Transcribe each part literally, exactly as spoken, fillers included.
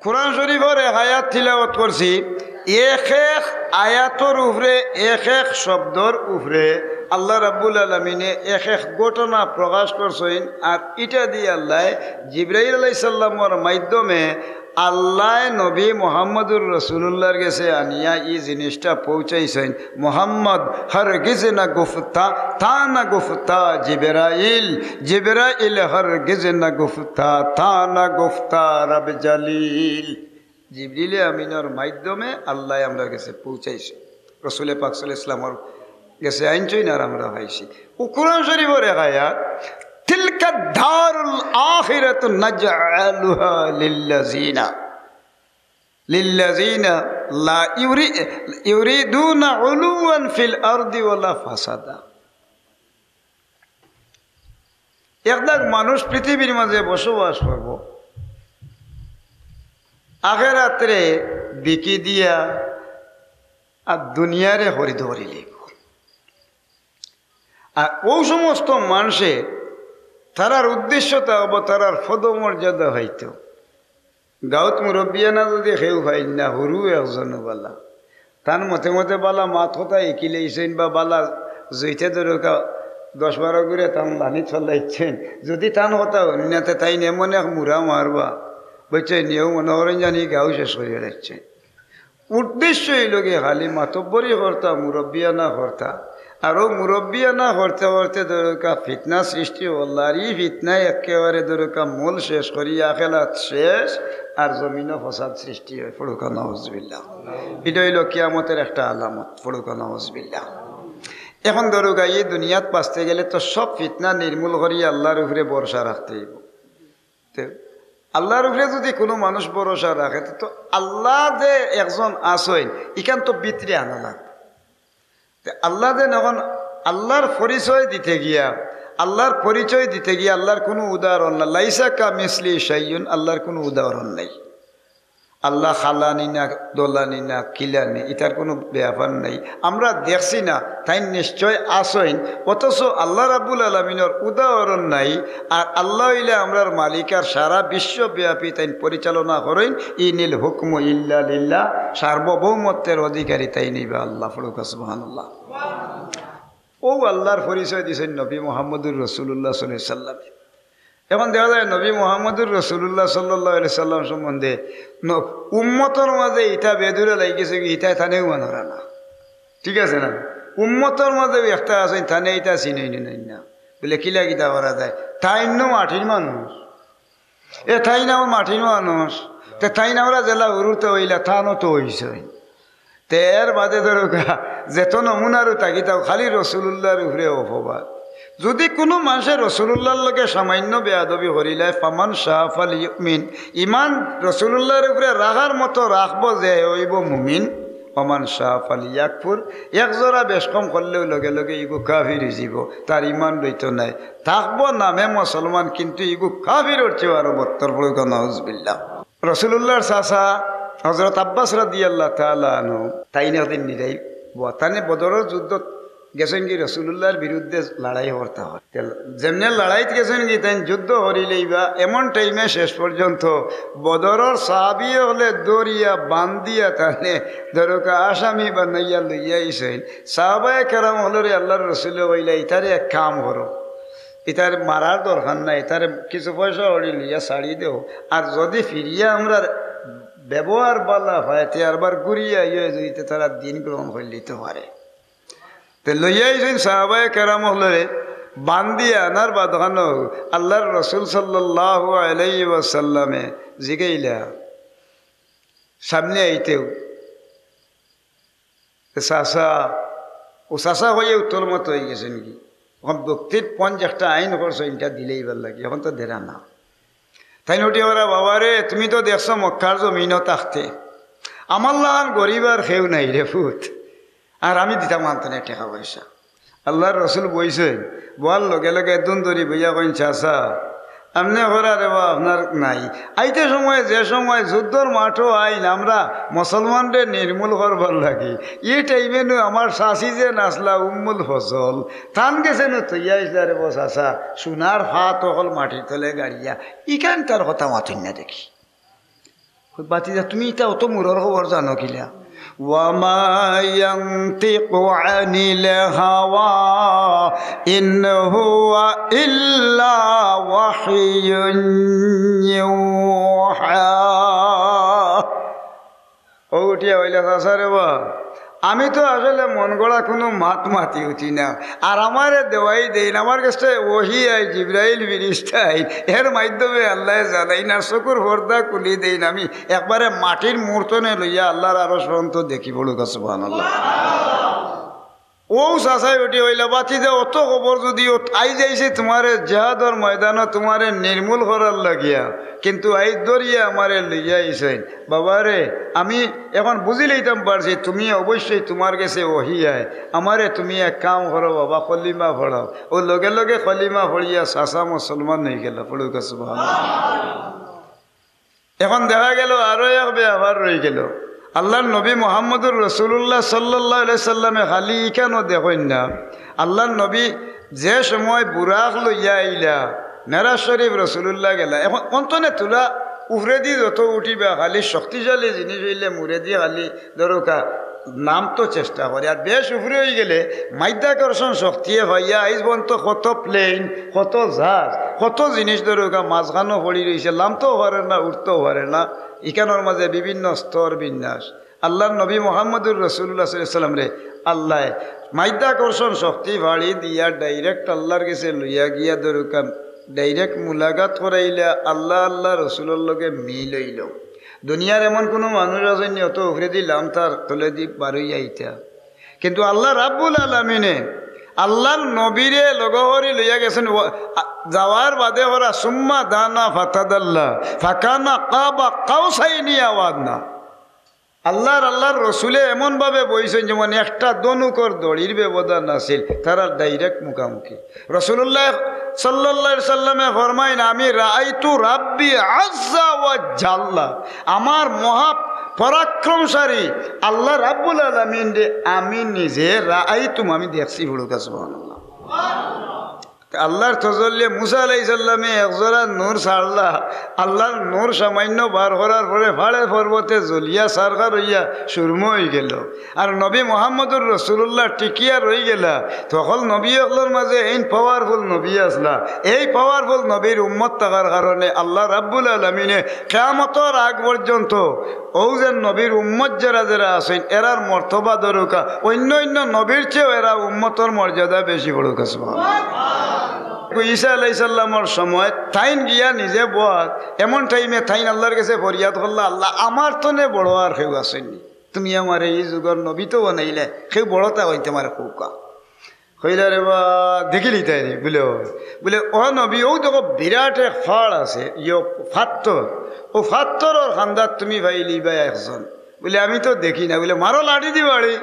কোরআন শরীফর এক আয়াত তিলাওয়াত করছি, এক এক আয়াতর উপরে, এক এক শব্দর উপরে আল্লাহ রাব্বুল আলামিনে এক এক ঘটনা প্রকাশ করছইন। আর ইটা দি আল্লায় জিব্রাইল আলাইহিস সালামর মাধ্যমে আল্লায় নবী মুহাম্মদুর রাসূলুল্লাহর গেছে আনিয়া ই জিনিসটা পৌঁছাইছইন। মোহাম্মদ হরগিজ না গুফতা, তা না গুফতা জিবরাইল, জিবরাইল হরগিজ না গুফতা, তা না গুফতা রব জলিল। জিবরিলে আমিনর মাধ্যমে আল্লায় আমরার গেছে পৌঁছাইছে, রসুলে পাক সাল্লাল্লাহু আলাইহি ওয়াসাল্লামর গেছে আনছইন আর আমরা পাইছি। ও কোরআন শরীফর এক আয়াত, তিলকা দারুল আখিরাতু নাজআলুহা লিল্লাযিনা লিল্লাযিনা লা ইউরি-, ইউরিদুনা উলুওয়ান ফিল আরদি ওয়ালা ফাসাদা। একদাগ মানুষ পৃথিবীর মাঝে বসবাস করব, আখেরাতরে বিকি দিয়া আর দুনিয়ারে খরিদ করি লইব। আর ও সমস্ত মানুষে তারার উদ্দেশ্য থাকবো, তারার পদমর্যাদা হইতো। গাঁওত মুরব্বিয়ানা যদি কেউ পাইন না, হুরু একজন বালা, তান মতে মতে বালা মাত কথা একিলেইছেন বা বালা জইতে দরকা দশ বারো ঘুরে তান লানি চলাইছেন, যদি তান কথা হুনি না, তে তাইন এমন এক মুরা মারবা, বুঝছেন, এও মনে করেন জানি গাঁও শেষ করিয়া যাচ্ছেন। উদ্দেশ্য অইল গিয়া খালি মাতব্বরি করতা, মুরব্বিয়ানা করতা। আর ও মুরব্বিয়ানা করতে করতে দরকা ফিতনা সৃষ্টি অইল। আর ই ফিতনায় একেবারে দরকা মূল শেষ করি, আখেরাত শেষ, আর জমিনও ফসাদ সৃষ্টি হয়। পড়ুকা নাউজুবিল্লাহ। ইটা অইল কিয়ামতর একটা আলামত। পড়ুকা নাউজুবিল্লাহ। এখন দরকা ই দুনিয়াত বাঁচতে গেলে তো সব ফিতনা নির্মূল করি আল্লাহর উপরে ভরসা রাখতে হইব। তে আল্লাহর উপরে যদি কোনো মানুষ ভরসা রাখে, তে তো আল্লাহ যে একজন আছইন, ইখান তো ভিতরে আনা লাগবে। তে আল্লাহ যে এখন আল্লাহর পরিচয় দিতে গিয়া, আল্লাহর পরিচয় দিতে গিয়া আল্লাহর কোনো উদাহরণ না। লাইসা কা মিসলি শাইউন, আল্লাহর কোনো উদাহরণ নাই। আল্লাহ খালানি না, দোলানি না, কিলানি, ইতার কোনো ব্যাপার নাই। আমরা দেখছি না, তাইন নিশ্চয় আছইন, অথচ আল্লাহ রাব্বুল আলামিনর উদাহরণ নাই। আর আল্লাহ অইলে আমরার মালিক, আর সারা বিশ্বব্যাপী তাইন পরিচালনা করইন। ইনিল হুকমু ইল্লা লিল্লাহ, সার্বভৌমত্বের অধিকারী তাইন ইবা আল্লাহ। পড়ুকা সুবহানাল্লাহ। ও আল্লাহর পরিচয় দিছেন নবী মুহাম্মদুর রাসূলুল্লাহ সাল্লাল্লাহু আলাইহি ওয়াসাল্লাম। এখন দেখা যায় নবী মুহাম্মদুর রাসূলুল্লাহ সাল্লাল্লাহু আলাইহি সাল্লাম সম্বন্ধে ন-, উম্মতর মাঝে ইটা বেদুরে লাগি গেছে কি, ইটায় তানেও মানরা না, ঠিক আছে না? উম্মতর মাঝে একটা আছে, তানে ইটা চিনইন না। বলে, "কিলা কিতা করা যায়? তাইন নু মাটির মানুষ, এ তাইন আমার মাটির মানুষ, তে তাইন আমরা জেলা হুরুতে অইলা, তানও তো অইছে।" তে এর বাদে দরকা যত নমুনারও তাকিতাও খালি রসুলুল্লাহর উপরে অপবাদ। যদি কোনো মানুষে রসুলুল্লাহর লগে সামান্য বেয়াদবি করিলায়, ফামান শাআ ফাল ইউমিন, ইমান রসুলুল্লাহর উপরে রাখার মতো রাখবো যে অইব মুমিন, ওমান শাআ ফাল ইয়াকফুর, এক জোড়া বেশ কম করলেও লগে লগে ইগু কাফির অইযিব, তার ইমান রইতো নায়। থাকবো নামে মুসলমান, কিন্তু ইগু কাফিরর চেয়ে আরো বত্তর। পড়ুকা নাউজুবিল্লাহ। রসুলুল্লাহর চাচা হযরত আব্বাস রাদিয়াল্লাহু তাআলা আনহু, তাইন একদিন নিরাই বওয়া, তানে বদরর যুদ্ধত গেছইন কি রসুলুল্লাহর বিরুদ্ধে লড়াই করতা অয়। তে যেমনে লড়াইত গেছইন কি তাইন যুদ্ধ করিলাইবা, এমন টাইমে শেষ পর্যন্ত বদরর সাহাবী অকলে ধরিয়া বান্ধিয়া তানে দরকা আসামি বানাইয়া লইয়া আইছইন। সাহাবায়ে কেরাম অকলরে আল্লাহর রসুলে কইলা, "ইতারে এক কাম করো, ইতারে মারার দরকার নাই, ইতারে কিছু পয়সা করি লইয়া ছাড়ি দেও, আর যদি ফিরিয়া আমরার ব্যবহার বালা পায়, তে আরবার ঘুরিয়া আইও, যদি তে তারা দিন গ্রহণ করিলিতে পারে।" তে লইয়া আইছইন সাহাবায়ে কেরাম অকলরে, বান্ধিয়া আনার বাদ অখানো আল্লাহর রসুল সাল্লাল্লাহু আলাইহি ওয়াসাল্লামে জিগাইলা, সামনে আইতেউ, "এ চাচা, ও চাচা" কইয়া উত্তর মতো অইগেছে নাকি? অখন ব্যক্তির পঞ্জ একটা আইন করছো, ইটা দিলাইবার লাগি, অখন তো দেরা না। তাইন উঠি কইরা, "বাবা রে, তুমি তো দেখছো মক্কার জমিনো থাকতে, আমার লাখান গরিব আর কেউ নাই রে পুত, আর আমি দিতাম পারতাম না টেকা পয়সা।" আল্লাহর রসুল বইছইন, বওয়ার লগে লগে এদুন ধরি বইয়া কইন, "চাচা, আপনে কইরা রে বা আপনার নাই, আইতে সময় যে সময় যুদ্ধর মাঠো আইন, আমরা মুসলমানরে নির্মূল করবার লাগি, ই টাইমে নু আমার চাচি যেন আছলা উম্মুল ফজল, তান গেছে নু থইয়া আইছলা রে বা চাচা, সোনার ফাত অকল মাটির তলে গাড়িয়া, ইখান তার কথা মাতইন না দেখি।" কই, "ভাতিজা, তুমি ইতা অত মুরর খবর জানো কিলা?" "ওয়া মা ইয়ানতিকু আনিল হাওয়া, ইন হুয়া ইল্লা ওয়াহয়ুন ইউহা।" অউ উঠিয়া কইলা, "চাচা রে বা, আমি তো আসলে মন গড়া কুনু মাত মাতি উঠি না। আর আমারে দেওয়াই দেইন, আমার গেছে ওহি আয়, জিব্রাইল ফিরিস্তা আইন, এর মাধ্যমে আল্লায় জানাইন, আর চকুর পর্দা খুলি দেইন, আমি একবারে মাটির মূর্তনে লইয়া আল্লার আরশ পর্যন্ত দেখি।" পড়ুক্কা সুবহানাল্লাহ। অউ চাচায় উঠি কইলা, "ভাতিজা, অত খবর যুদি অত-, আইজ আইছে তুমারে জিহাদর ময়দানো তুমারে নির্মূল করার লাগিয়া, কিন্তু আইজ ধরিয়া আমারে লইয়া আইছইন। বাবারে, আমি এখন বুঝি লইতাম পারছি, তুমি অবশ্যই তুমার গেছে ওহি আয়। আমারে তুমি এক কাম করো বাবা, কলিমা পড়াও।" অউ লগে লগে কলিমা পড়িয়া চাচা মুসলমান অইগেলা। পড়ুক্কা সুবহানাল্লাহ। এখন দেখা গেল আরো এক ব্যাপার রইগেল। আল্লার নবী মুহাম্মদুর রাসূলুল্লাহ সাল্লাল্লাহু আলাইহি সাল্লামে খালি ইখানো দেখইন না, আল্লার নবী যে সময় বুরাক লইয়া আইলা, মেরাজ শরীফ রাসূলুল্লাহ গেলা, এখন অন্তনে তুলা উপরেদি যত উঠিবা, খালি শক্তিশালী জিনিস অইলে মুরেদি খালি ধরুক্কা নামতো চেষ্টা করে। আর বেশ উপরে অইগেলে মাধ্যাকর্ষণ শক্তিয়ে পাইয়া আইজ পর্যন্ত কত plane, কত জাহাজ, কত জিনিস ধরুক্কা মাঝখানো পড়ি রইছে, লামতেও পারে না, উঠতেও পারে না। ইখানোর মাঝে বিভিন্ন স্তর বিন্যাস। আল্লার নবী মুহাম্মদুর রাসূলুল্লাহ সাল্লাল্লাহু আলাইহি সাল্লামরে আল্লায় মাধ্যাকর্ষণ শক্তি ফাড়ি দিয়া direct আল্লার গেছে লইয়া গিয়া ধরুক্কা direct মুলাকাত করাইলা, আল্লা আল্লা রসুলর লগে মিল অইল। দুনিয়ার এমন কুনু মানুষ আছইন নি অত উপরেদি লামতার তলেদি বারইয়া আইতা? কিন্তু আল্লা রাব্বুল আলামিনে আল্লার নবীরে লগ করি লইয়া গেছইন, ওয়া-, আ-, যাওয়ার বাদে করা, "সুম্মা দানা ফাতাদাল্লা, ফাকানা কাবা কাউসাইনি আও আদনা।" আল্লার, আল্লার রসুলে এমনভাবে বইছইন যেমন একটা ধনুকর দড়ির ব্যবধান আছিল, তারা direct মুখামুখি। রসুলুল্লাহ সাল্লাল্লাহু আলাইহি সাল্লামে ফরমাইন, "আমি রাআইতু রাব্বি আজ্জা ওয়া জাল্লা।" আমার মহা পরাক্রমশালী আল্লা রাব্বুল আলামিনরে আমি নিজে রাআইতুম, আমি দেখছি। পড়ুক্কা সুবহানাল্লাহ। আল্লার তজল্লিয়ে মুসা আলাইহিস সালামে একজরা নূর ছাড়লা, আল্লার নূর সামান্য বার করার পরে পাহাড়ে পর্বতে জ্বলিয়া ছারখার অইয়া চুরমা অইগেল। আর নবী মুহাম্মদুর রাসূলুল্লাহ টিকিয়া রইগেলা। তখন নবী অকলর মাঝে এইন powerful নবী আছলা। এই powerful নবীর উম্মত থাকার কারণে আল্লা রাব্বুল আলামিনে কিয়ামতর আগ পর্যন্ত অউ যে নবীর উম্মত যেরা যেরা আছইন, এরার মর্তবা ধরুক্কা অইন্য অইন্য নবীর চেয়েও এরা উম্মতর মর্যাদা বেশি। পড়ুক্কা সুবহানাল্লাহ। ঈসা আলাইহিস সালামর সময় তাইন গিয়া নিজে বওয়াত, এমন টাইমে তাইন আল্লার গেছে ফরিয়াদ করলা, "আল্লা, আমার তনে বড় আর কেউ আছইন নি? তুমি আমারে ই যুগর নবী তো বানাইলে, কেউ বড় তা অইতে আমারে কউক্কা।" কইলা, "রে বা, দেখিলিতায় নি?" বুলে, "অয়।" বুলে, "ও নবী, অউ দেখো বিরাট এক পাহাড় আছে, ইয়ো পাত্থর, অউ পাত্থরর কান্দাত তুমি পাইলিবায় একজন।" বুলে, "আমি তো দেখি না।" বুলে, "মারো লাঠি দি বাড়ি।"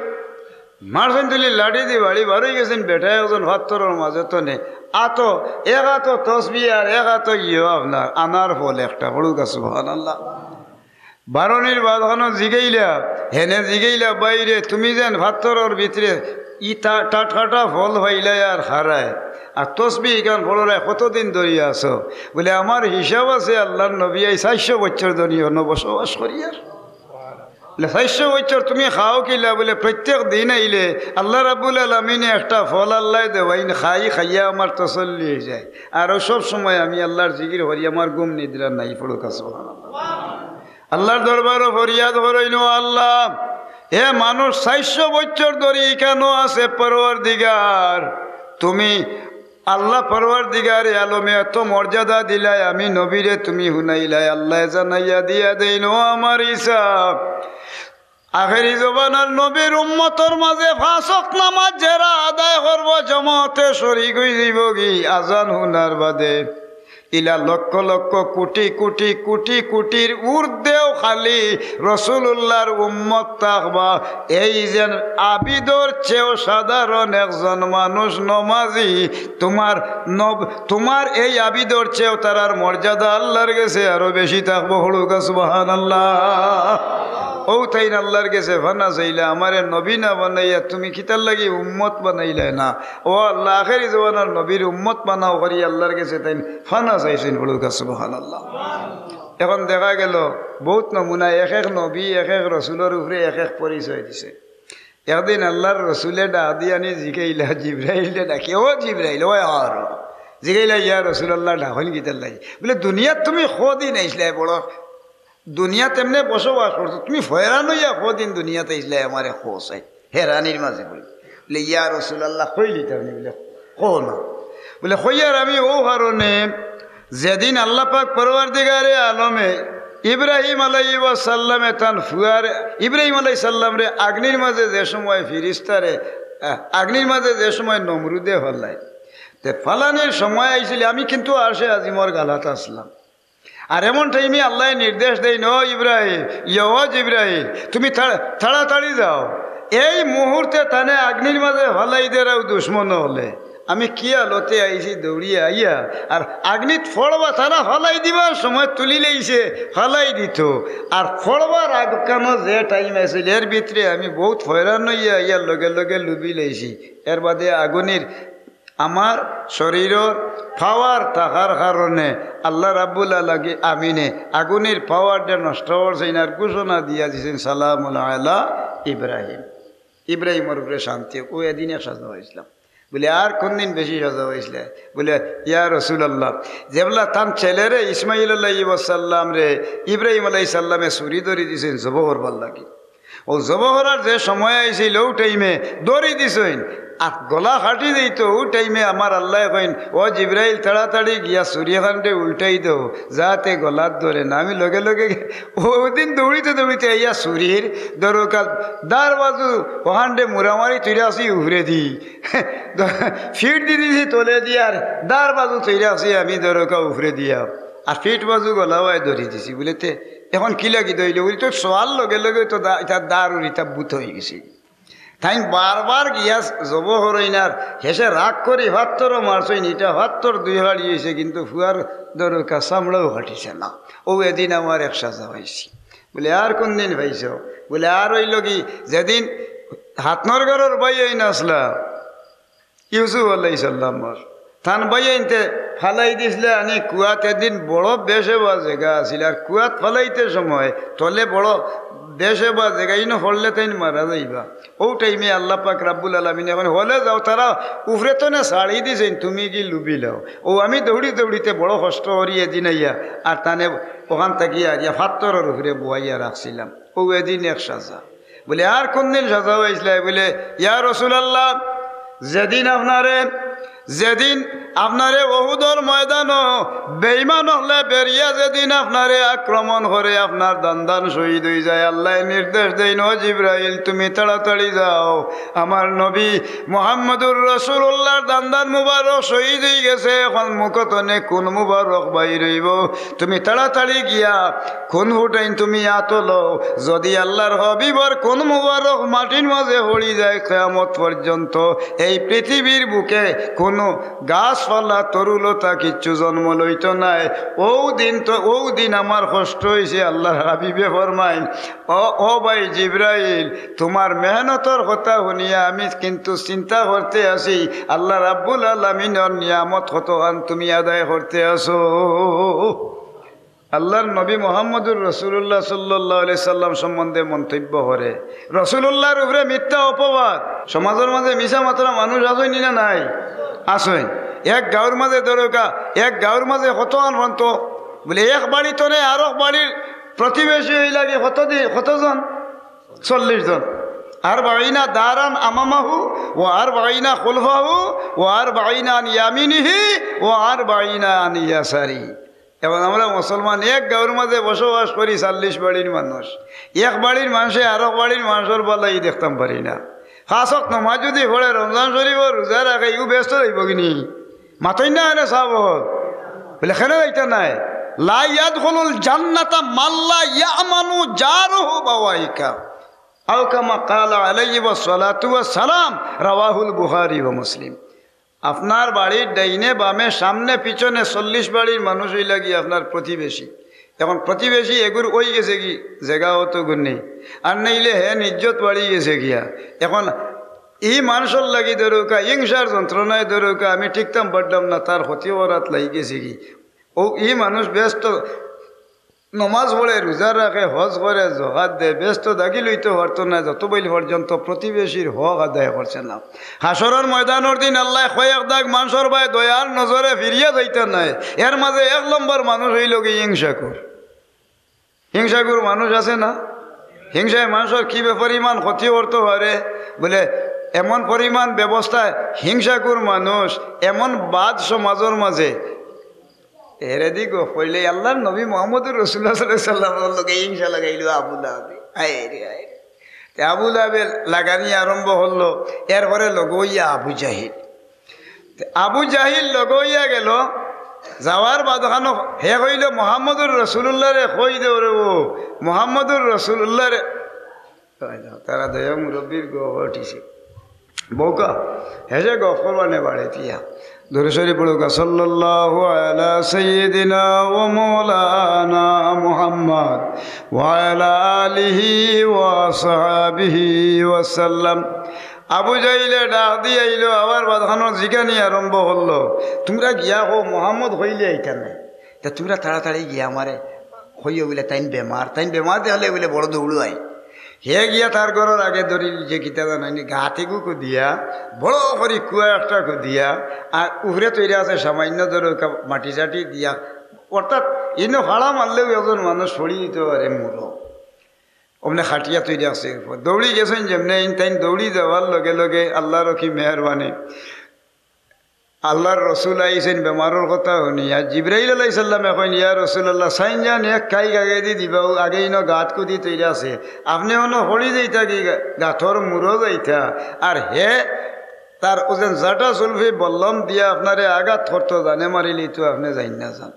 মারছইন তুলি লাঠি দি বাড়ি, বারইগেছইন বেটা একজন পাত্থরর মাঝে তনে। আতো, এক আতো তসবি আর এক আতো ইয়ো আপনার আনার ফল একটা। পড়ুক্কা সুবহানাল্লাহ। বারনির বাদ খানো জিগাইলা, হেনে জিগাইলা, "বাইরে, তুমি যেন পাত্থরর ভিতরে ই টা-, টাটকাটা ফল পাইলায় আর খারায়, আর তসবি ইখান পড়রায় কতদিন ধরি আছো?" বুলে, "আমার হিসাব আছে, আল্লার নবী আইজ চাইরশো বছর ধরি অনো বসবাস করিয়ার।" বুলে, "চাইরশো বছর তুমি খাও কিলা?" বুলে, "প্রত্যেক দিন আইলে আল্লা রাব্বুল আলামিনে একটা ফল আল্লায় দেওয়াইন, খাই, খাইয়া আমার তসল্লি অইযায়। আর অউ সব সময় আমি আল্লার জিকির করি, আমার ঘুম নিদ্রা নাই।" পড়ুক্কা সুবহানাল্লাহ। আল্লার দরবারো ফরিয়াদ করইন, "ও আল্লা, এ মানুষ চাইরশো বছর ধরি ইখানো আছে, পরওয়ারদিগার, তুমি আল্লা পরওয়ারদিগারে আলমে এত মর্যাদা দিলায়, আমি নবীরে তুমি হুনাইলায়, আল্লায় জানাইয়া দিয়া দেইন, ও আমার ঈসা, আখেরি জমানার নবীর উম্মতর মাঝে পাঁচ ওয়াক্ত নামাজ যেরা আদায় করবো, জমাতে শরিক অইযিবোগি, আজান হুনার বাদে ইলা লক্ষ লক্ষ কোটি কোটি কোটি কোটির ঊর্ধ্বেও খালি রসুলুল্লাহর উম্মত থাকবা।" এই যেন আবিদর চেয়েও সাধারণ একজন মানুষ নমাজি, তুমার নব-, তুমার এই আবিদর চেয়েও তারার মর্যাদা আল্লার গেছে আরো বেশি থাকবো। পড়ুক্কা সুবহানাল্লাহ। অউ তাইন আল্লার গেছে ফানা চাইলা, "আমারে নবী না বানাইয়া তুমি কিতার লাগি উম্মত বানাইলায় না? ও আল্লা, আখেরি জমানার নবীর উম্মত বানাও" করি আল্লার গেছে তাইন ফানা চাইছইন। পড়ুক্কা সুবহানাল্লাহ। এখন দেখা গেল বউত নমুনা, এক এক নবী এক এক রসুলর উপরে এক এক পরিচয় দিছে। একদিন আল্লার রসুলে ডাক দিয়া আনি জিকাইলা, জিব্রাইলরে ডাকি, "ও জিব্রাইল, ও আর।" জিকাইলা, "ইয়া রসুলাল্লাহ, ডাকইন কিতার লাগি?" বুলে, "দুনিয়াত তুমি কয়দিন আইছলায় বড়? দুনিয়াত এমনে বসবাস করছো, তুমি ফয়রান অইয়া কয়দিন দুনিয়াত আইছলায় আমারে কও চাই।" হেরানির মাঝে বলে, বুলে, "ইয়া রসুলাল্লাহ, কইলিতাম নি?" বুলে, "কও না।" বুলে, "কইয়ার আমি অউ কারণে, যেদিন আল্লাহ পাক পরওয়ারদিগারে আলমে ইব্রাহিম আলাইহিস সালামে তান ফুয়ার, ইব্রাহিম আলাইহিস সালামরে আগ্নির মাঝে যে সময় ফিরিস্তারে, আহ, আগ্নির মাঝে যে সময় নমরুদে ফালায়, তে ফালানির সময় আইছিল, আমি কিন্তু আরশে আজিমর গালাত আছলাম। আর এমন টাইমে আল্লায় নির্দেশ দেইন, 'ও ইব্রাহিম, ইয়া ও জিব্রাইল, তুমি তাড়া-, তাড়াতাড়ি যাও, এই মুহূর্তে তানে আগ্নির মাঝে ফালাই দেরাও দুশমন অকলে।' আমি কি হালতে আইছি দৌড়িয়া আইয়া, আর আগ্নিত ফড়বা, তারা ফালাই দিবার সময় তুলি লাইছে, ফালাই দিত, আর ফড়বার আগ কানো যে টাইম আছিল, এর ভিতরে আমি বউত হয়রান অইয়া আইয়া লগে লগে লুবি লাইছি। এর বাদে আগুনির আমার শরীরর পাওয়ার থাকার কারণে আল্লাহ রাব্বুল আলামিনে আগুনির পাওয়ারটা নষ্ট করছইন আর ঘোষণা দিয়া দিছইন, "সালামুন আলা ইব্রাহিম।" ইব্রাহিমর উপরে শান্তি হোক। অউ এদিন এক সাজা অইছলাম। বুলে, "আর কোনদিন বেশি সাজা অইছলায়?" বুলে, "ইয়া রাসূলুল্লাহ, যেবলা তান ছেলেরে ইসমাইল আলাইহিস সালামরে ইব্রাহিম আলাইহিস সালামে ছুরি ধরি দিছইন জবো করবার লাগি।" অউ জবো করার যে সময় আইছিল, অউ টাইমে ধরি দিছইন, আর গলা কাটি যাইতো, অউ টাইমে আমার আল্লায় কইন, "ও জিব্রাইল, তাড়াতাড়ি গিয়া ছুরি খানরে উল্টাই দেও, যাতে গলাত ধরে না।" আমি লগে লগে গি-, অউ দিন দৌড়িতে দৌড়িতে আইয়া ছুরির দরকার দার বাজু অখানরে মুড়ামারি থই রাখছি উপরেদি, ফিট দি দিছি তলেদি, আর দার বাজু থই রাখছি আমি দরকার উপরেদিয়া, আর ফিট বাজু গলাবায় ধরি দিছি। বুলে, "তে এখন কি লাগি ধইলে?" বুলে, "তো সোয়াল লগে লগে তো দা-, ইতা দারুর ইতা বুত অইগেছে।" তাইন বারবার গিয়া জবো করইন আর হেষে রাগ করি ফাত্তরও মারছইন, ইটা ফাত্তর দুই ফাড়ি অইছে, কিন্তু ফুয়ার দরকার চামড়াও ফাটিছে না। অউ এদিন আমার এক সাজা পাইছি। বুলে, "আর কোনদিন পাইছো?" বুলে, "আর অইলো কি, যেদিন হাতনর ঘরর ভাইয়াইন আছলা, ইউসুফ আলাইহিস সালামর, তান ভাইয়াইন্তে ফালাই দিছলা আনি কুয়াত, এদিন বড় বেশেবা জেগা আছিল, আর কুয়াত ফালাইতে সময় তলে বড় বেশেবা জেগা, ইনো পড়লে তাইন মারা যাইবা।" অউ টাইমে আল্লাহ পাক রাব্বুল আলামিনে কইন, "হলে যাও, তারা উপরে তনে ছাড়ি দিছইন, তুমি গি লুবি লাও।" অউ আমি দৌড়ি দৌড়িতে বড় কষ্ট করি এদিন আইয়া, আর তানে অখান থাকি আরিয়া ফাত্তরর উপরে বওয়াইয়া রাখছিলাম। অউ এদিন এক সাজা। বুলে, "আর কোনদিন সাজা পাইছলায়?" বুলে, "ইয়া রাসূলুল্লাহ, যেদিন আপনারে, যেদিন আপনারে উহুদর ময়দানো বেঈমান অকলে বেড়িয়া যেদিন আপনারে আক্রমণ করে, আপনার দান্দান শহীদ অইযায়, আল্লায় নির্দেশ দেইন, 'ও জিব্রাইল, তুমি তাড়াতাড়ি যাও, আমার নবী মুহাম্মদুর রাসূলুল্লাহর দান্দান মুবারক শহীদ অইগেছে, এখন মুখ তনে খুন মুবারক বাইর অইবো, তুমি তাড়াতাড়ি গিয়া খুন ফুটাইন তুমি আতো লও, যুদি আল্লাহর হাবিবর খুন মুবারক মাটির মাঝে পড়ি যায়, কিয়ামত পর্যন্ত এই পৃথিবীর বুকে কুনু গাছপালা, তরুলতা কিচ্ছু জন্ম লইতো নায়। অউ দিন তো, অউ দিন আমার কষ্ট অইছে।' আল্লাহর হাবিবে ফরমাইন, "ও, ও ভাই জিব্রাইল, তুমার মেহনতর কথা হুনিয়া আমি কিন্তু চিন্তা করতে আছি, আল্লাহ রাব্বুল আলামিনর নিয়ামত কতখান তুমি আদায় করতে আছো।" আল্লাহর নবী মুহাম্মদুর রাসূলুল্লাহ সাল্লাল্লাহু আলাইহি সাল্লাম সম্বন্ধে মন্তব্য করে, রাসূলুল্লাহর উপরে মিথ্যা অপবাদ। সমাজর মাঝে মিছা মাতরা মানুষ আছইন নি না নাই? আছইন। এক গাঁওর মাঝে ধরউক্কা, এক গাঁওর মাঝে কতখান প্রান্ত, বুলে এক বাড়ি তনে আরক বাড়ির প্রতিবেশী অইলা গি কত দি-, কতজন? চল্লিশ জন। আরবাইনা দারান আমামাহু, ওয়া আরবাইনা খুলফাহু, ওয়া আরবাইনা আন ইয়ামিনিহি, ওয়া আরবাইনা আন ইয়াসারি। এখন আমরা মুসলমান এক গাঁওর মাঝে বসবাস করি, চল্লিশ বাড়ির মানুষ। এক বাড়ির মানষে আরক বাড়ির মানষর বালাই দেখতাম পারি না। পাঁচ ওয়াক্ত নমাজ যুদি পড়ে, রমজান শরীফর রোজা রাখে, ইউ বেহেস্তো যাইবো গি নি? মাতইন না কেনে সাব অকল? বুলে, কেনে যাইতা নায়? লা ইয়াদখুলুল জান্নাতা মান লা ইয়ামানু জারুহু বাওয়াইকা। আও কামা ক্বালা আলাইহি ওয়াসসালাতু ওয়াসসালাম, রাওয়াহুল বুখারী ওয়া মুসলিম। আপনার বাড়ির ডাইনে বামে সামনে পিছনে চল্লিশ বাড়ির মানুষ অইলা গি আপনার প্রতিবেশী। এখন প্রতিবেশী এগুর অইগেছে গি, জেগা অতগুর নেই, আর নাইলে হেন ইজ্জত বাড়ি গেছে গিয়া। এখন ই মানষর লাগি ধরউক্কা, হিংসার যন্ত্রণায় ধরউক্কা, আমি টিকতাম পারলাম না, তার ক্ষতি করাত লাগি গেছে গি। অউ ই মানুষ বেহেস্তো নমাজ পড়ে, রোজা রাখে, হজ করে, জকাত দেয়, বেহেস্তো দাখিল অইতো পারতো নায়, যতবেইল পর্যন্ত প্রতিবেশীর হক আদায় করছে না। হাশরর ময়দানর দিন আল্লায় কয়েক দাগ মানষর বায় দয়ার নজরে ফিরিয়া চাইতা নায়। এর মাঝে এক নম্বর মানুষ অইলো গি হিংসাকুর। হিংসাকুর মানুষ আছে না? হিংসায় মানষর কি পরিমাণ ক্ষতি করতো পারে, বুলে, এমন পরিমাণ ব্যবস্থায় হিংসাকুর মানুষ, এমন বাদ সমাজর মাঝে। এরেদি গফ কইলে আল্লার নবী মুহাম্মদুর রাসূলুল্লাহ সাল্লাল্লাহু আলাইহি ওয়াসাল্লামর লগে হিংসা লাগাইলো আবু লাহাবে। আয় রে আয় রে। তে আবু লাহাবে লাগানি আরম্ভ করলো, এরপরে লগে অইয়া আবু জাহিল। তে আবু জাহিল লগে অইয়া গেল, যাওয়ার বাদখানো হে কইলো, "মুহাম্মদুর রাসূলুল্লাহরে কই দেও রে, ও মুহাম্মদুর রাসূলুল্লাহরে।" তারা দয়া মুরব্বির গফ উঠিছে। বউকা, হেসে গফ করবা নে বাড়ি দিয়া। দুরুদ শরিফ পড়ুকা, সাল্লাল্লাহু আলা সাইয়্যিদিনা ওয়া মাওলানা মুহাম্মদ ওয়া আলা আলিহি ওয়া সাহাবিহি ওয়া সাল্লাম। আবু জাহিলে ডাক দিয়া আইলো, আবার বাদখানো জিগানি আরম্ভ করলো, "তুমরা গিয়া কও, মুহাম্মদ কইলে আইতা নায়, তে তুমরা তাড়াতাড়ি গিয়া আমারে কইও বুলে তাইন বেমার, তাইন বেমার দেখলে বুলে বড় দৌড়ো আয়।" হে গিয়া তার ঘরর আগে ধরিল যে কিতা জানাইনি, গাত এগু কুদিয়া, বড় করি কুয়া একটা কুদিয়া, আর উপরে তৈরি আছে সামান্য ধরো কা-, মাটি চাটি দিয়া, অর্থাৎ ইনো ফাড়া মারলেও একজন মানুষ পড়ি দিতে পারে মুরো। অমনে খাটিয়া তৈরি আছে, দৌড়ি গেছেন যেমনে, ইন তাইন দৌড়ি যাওয়ার লগে লগে আল্লাহর কি মেহেরবানি, আল্লাহর রসুল আইছেন বেমারর কথা হুনিয়া। জিব্রাইল আলাইহিস সালামে কইন, "ইয়া রাসূলুল্লাহ, সাইন জান এক কাইগ আগেদি দিবা, ও আগে ইনো গাত কুদি তৈরি আছে। আপনে অনো পড়ি যাইতা কি গা-, গাতর মুরো যাইতা?" আর হে তার ওজন জাটা সুলফি বল্লম দিয়া আপনারে আঘাত করতো, জানে মারিলিতো, আপনে যাইন না যান।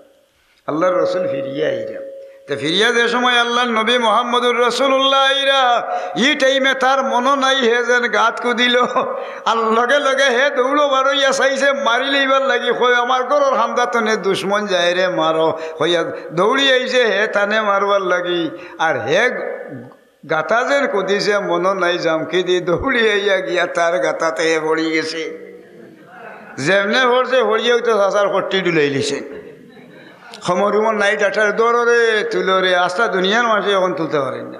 আল্লাহর রসুল ফিরিয়া আইরা। তে ফিরিয়া যে সময় আল্লাহর নবী মুহাম্মদুর রাসূলুল্লাহ আইরা, ই টাইমে তার মনো নাই হে যেন গাত কুদিল। আর লগে লগে হে দৌড়ো বারইয়া চাইছে মারি লইবার লাগি, কয়, "আমার ঘরর কান্দাত থনে দুশমন যায় রে, মারো।" কইয়া দৌড়ি আইছে হে তানে মারবার লাগি। আর হে গাতা যেন কুদিছে মনো নাই, জামকি দি দৌড়ি আইয়া গিয়া তার গাতাতে হে পড়ি গেছে। যেমনে পড়ছে, পড়িয়া অইতো চাচার কট্টি ডুলাইলিছে। খমর উমর নাই, ডাটার ধরো রে, তুলো রে, আস্তা দুনিয়ার মানষে অখন তুলতা পারইন না।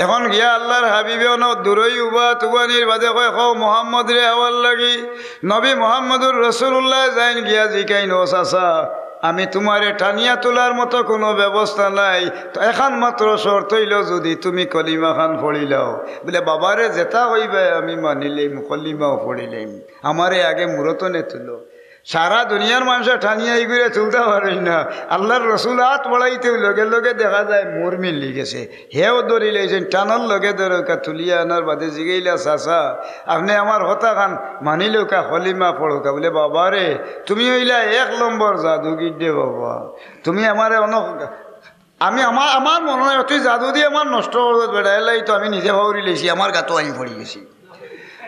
অখন গিয়া আল্লাহর হাবিবে অনো দূরই উবা তুবানির বাদে কয়, "কও মুহাম্মদরে আওয়ার লাগি।" নবী মুহাম্মদুর রাসূলুল্লাহ যাইন গিয়া জিকাইন, "ও চাচা, আমি তুমারে টানিয়া তুলার মতো কুনু ব্যবস্থা নাই, তো এখান মাত্র শর্ত অইলো যুদি তুমি কলিমাখান পড়িলাও।" বুলে, "বাবারে, যেতা কইবায় আমি মানিলাইমু, কলিমাও পড়িলাইমু।" আমারে আগে মুরো থনে তুলো। সারা দুনিয়ার মানষে টানিয়া ইগুরে তুলতা পারইন না। আল্লাহর রসুল আত বাড়াইতেউ লগে লগে দেখা যায় মুর মিলি গেছে। হেও ধরিলাইছইন, টানর লগে ধরউক্কা, তুলিয়া আনার বাদে জিগাইলা, "চাচা, আপনে আমার কথাখান মানিলউক্কা, কলিমা পড়উক্কা।" বুলে, "বাবারে, তুমি অইলা এক নম্বর জাদুগির রে বাবা। তুমি আমারে অনো আমি আমার, আমার মনো নাই, তুই জাদু দি আমার নষ্ট করবে বেটা, এর লাগি তো আমি নিজে ফাউরিলাইছি, আমার গাতো আমি পড়ি গেছি।"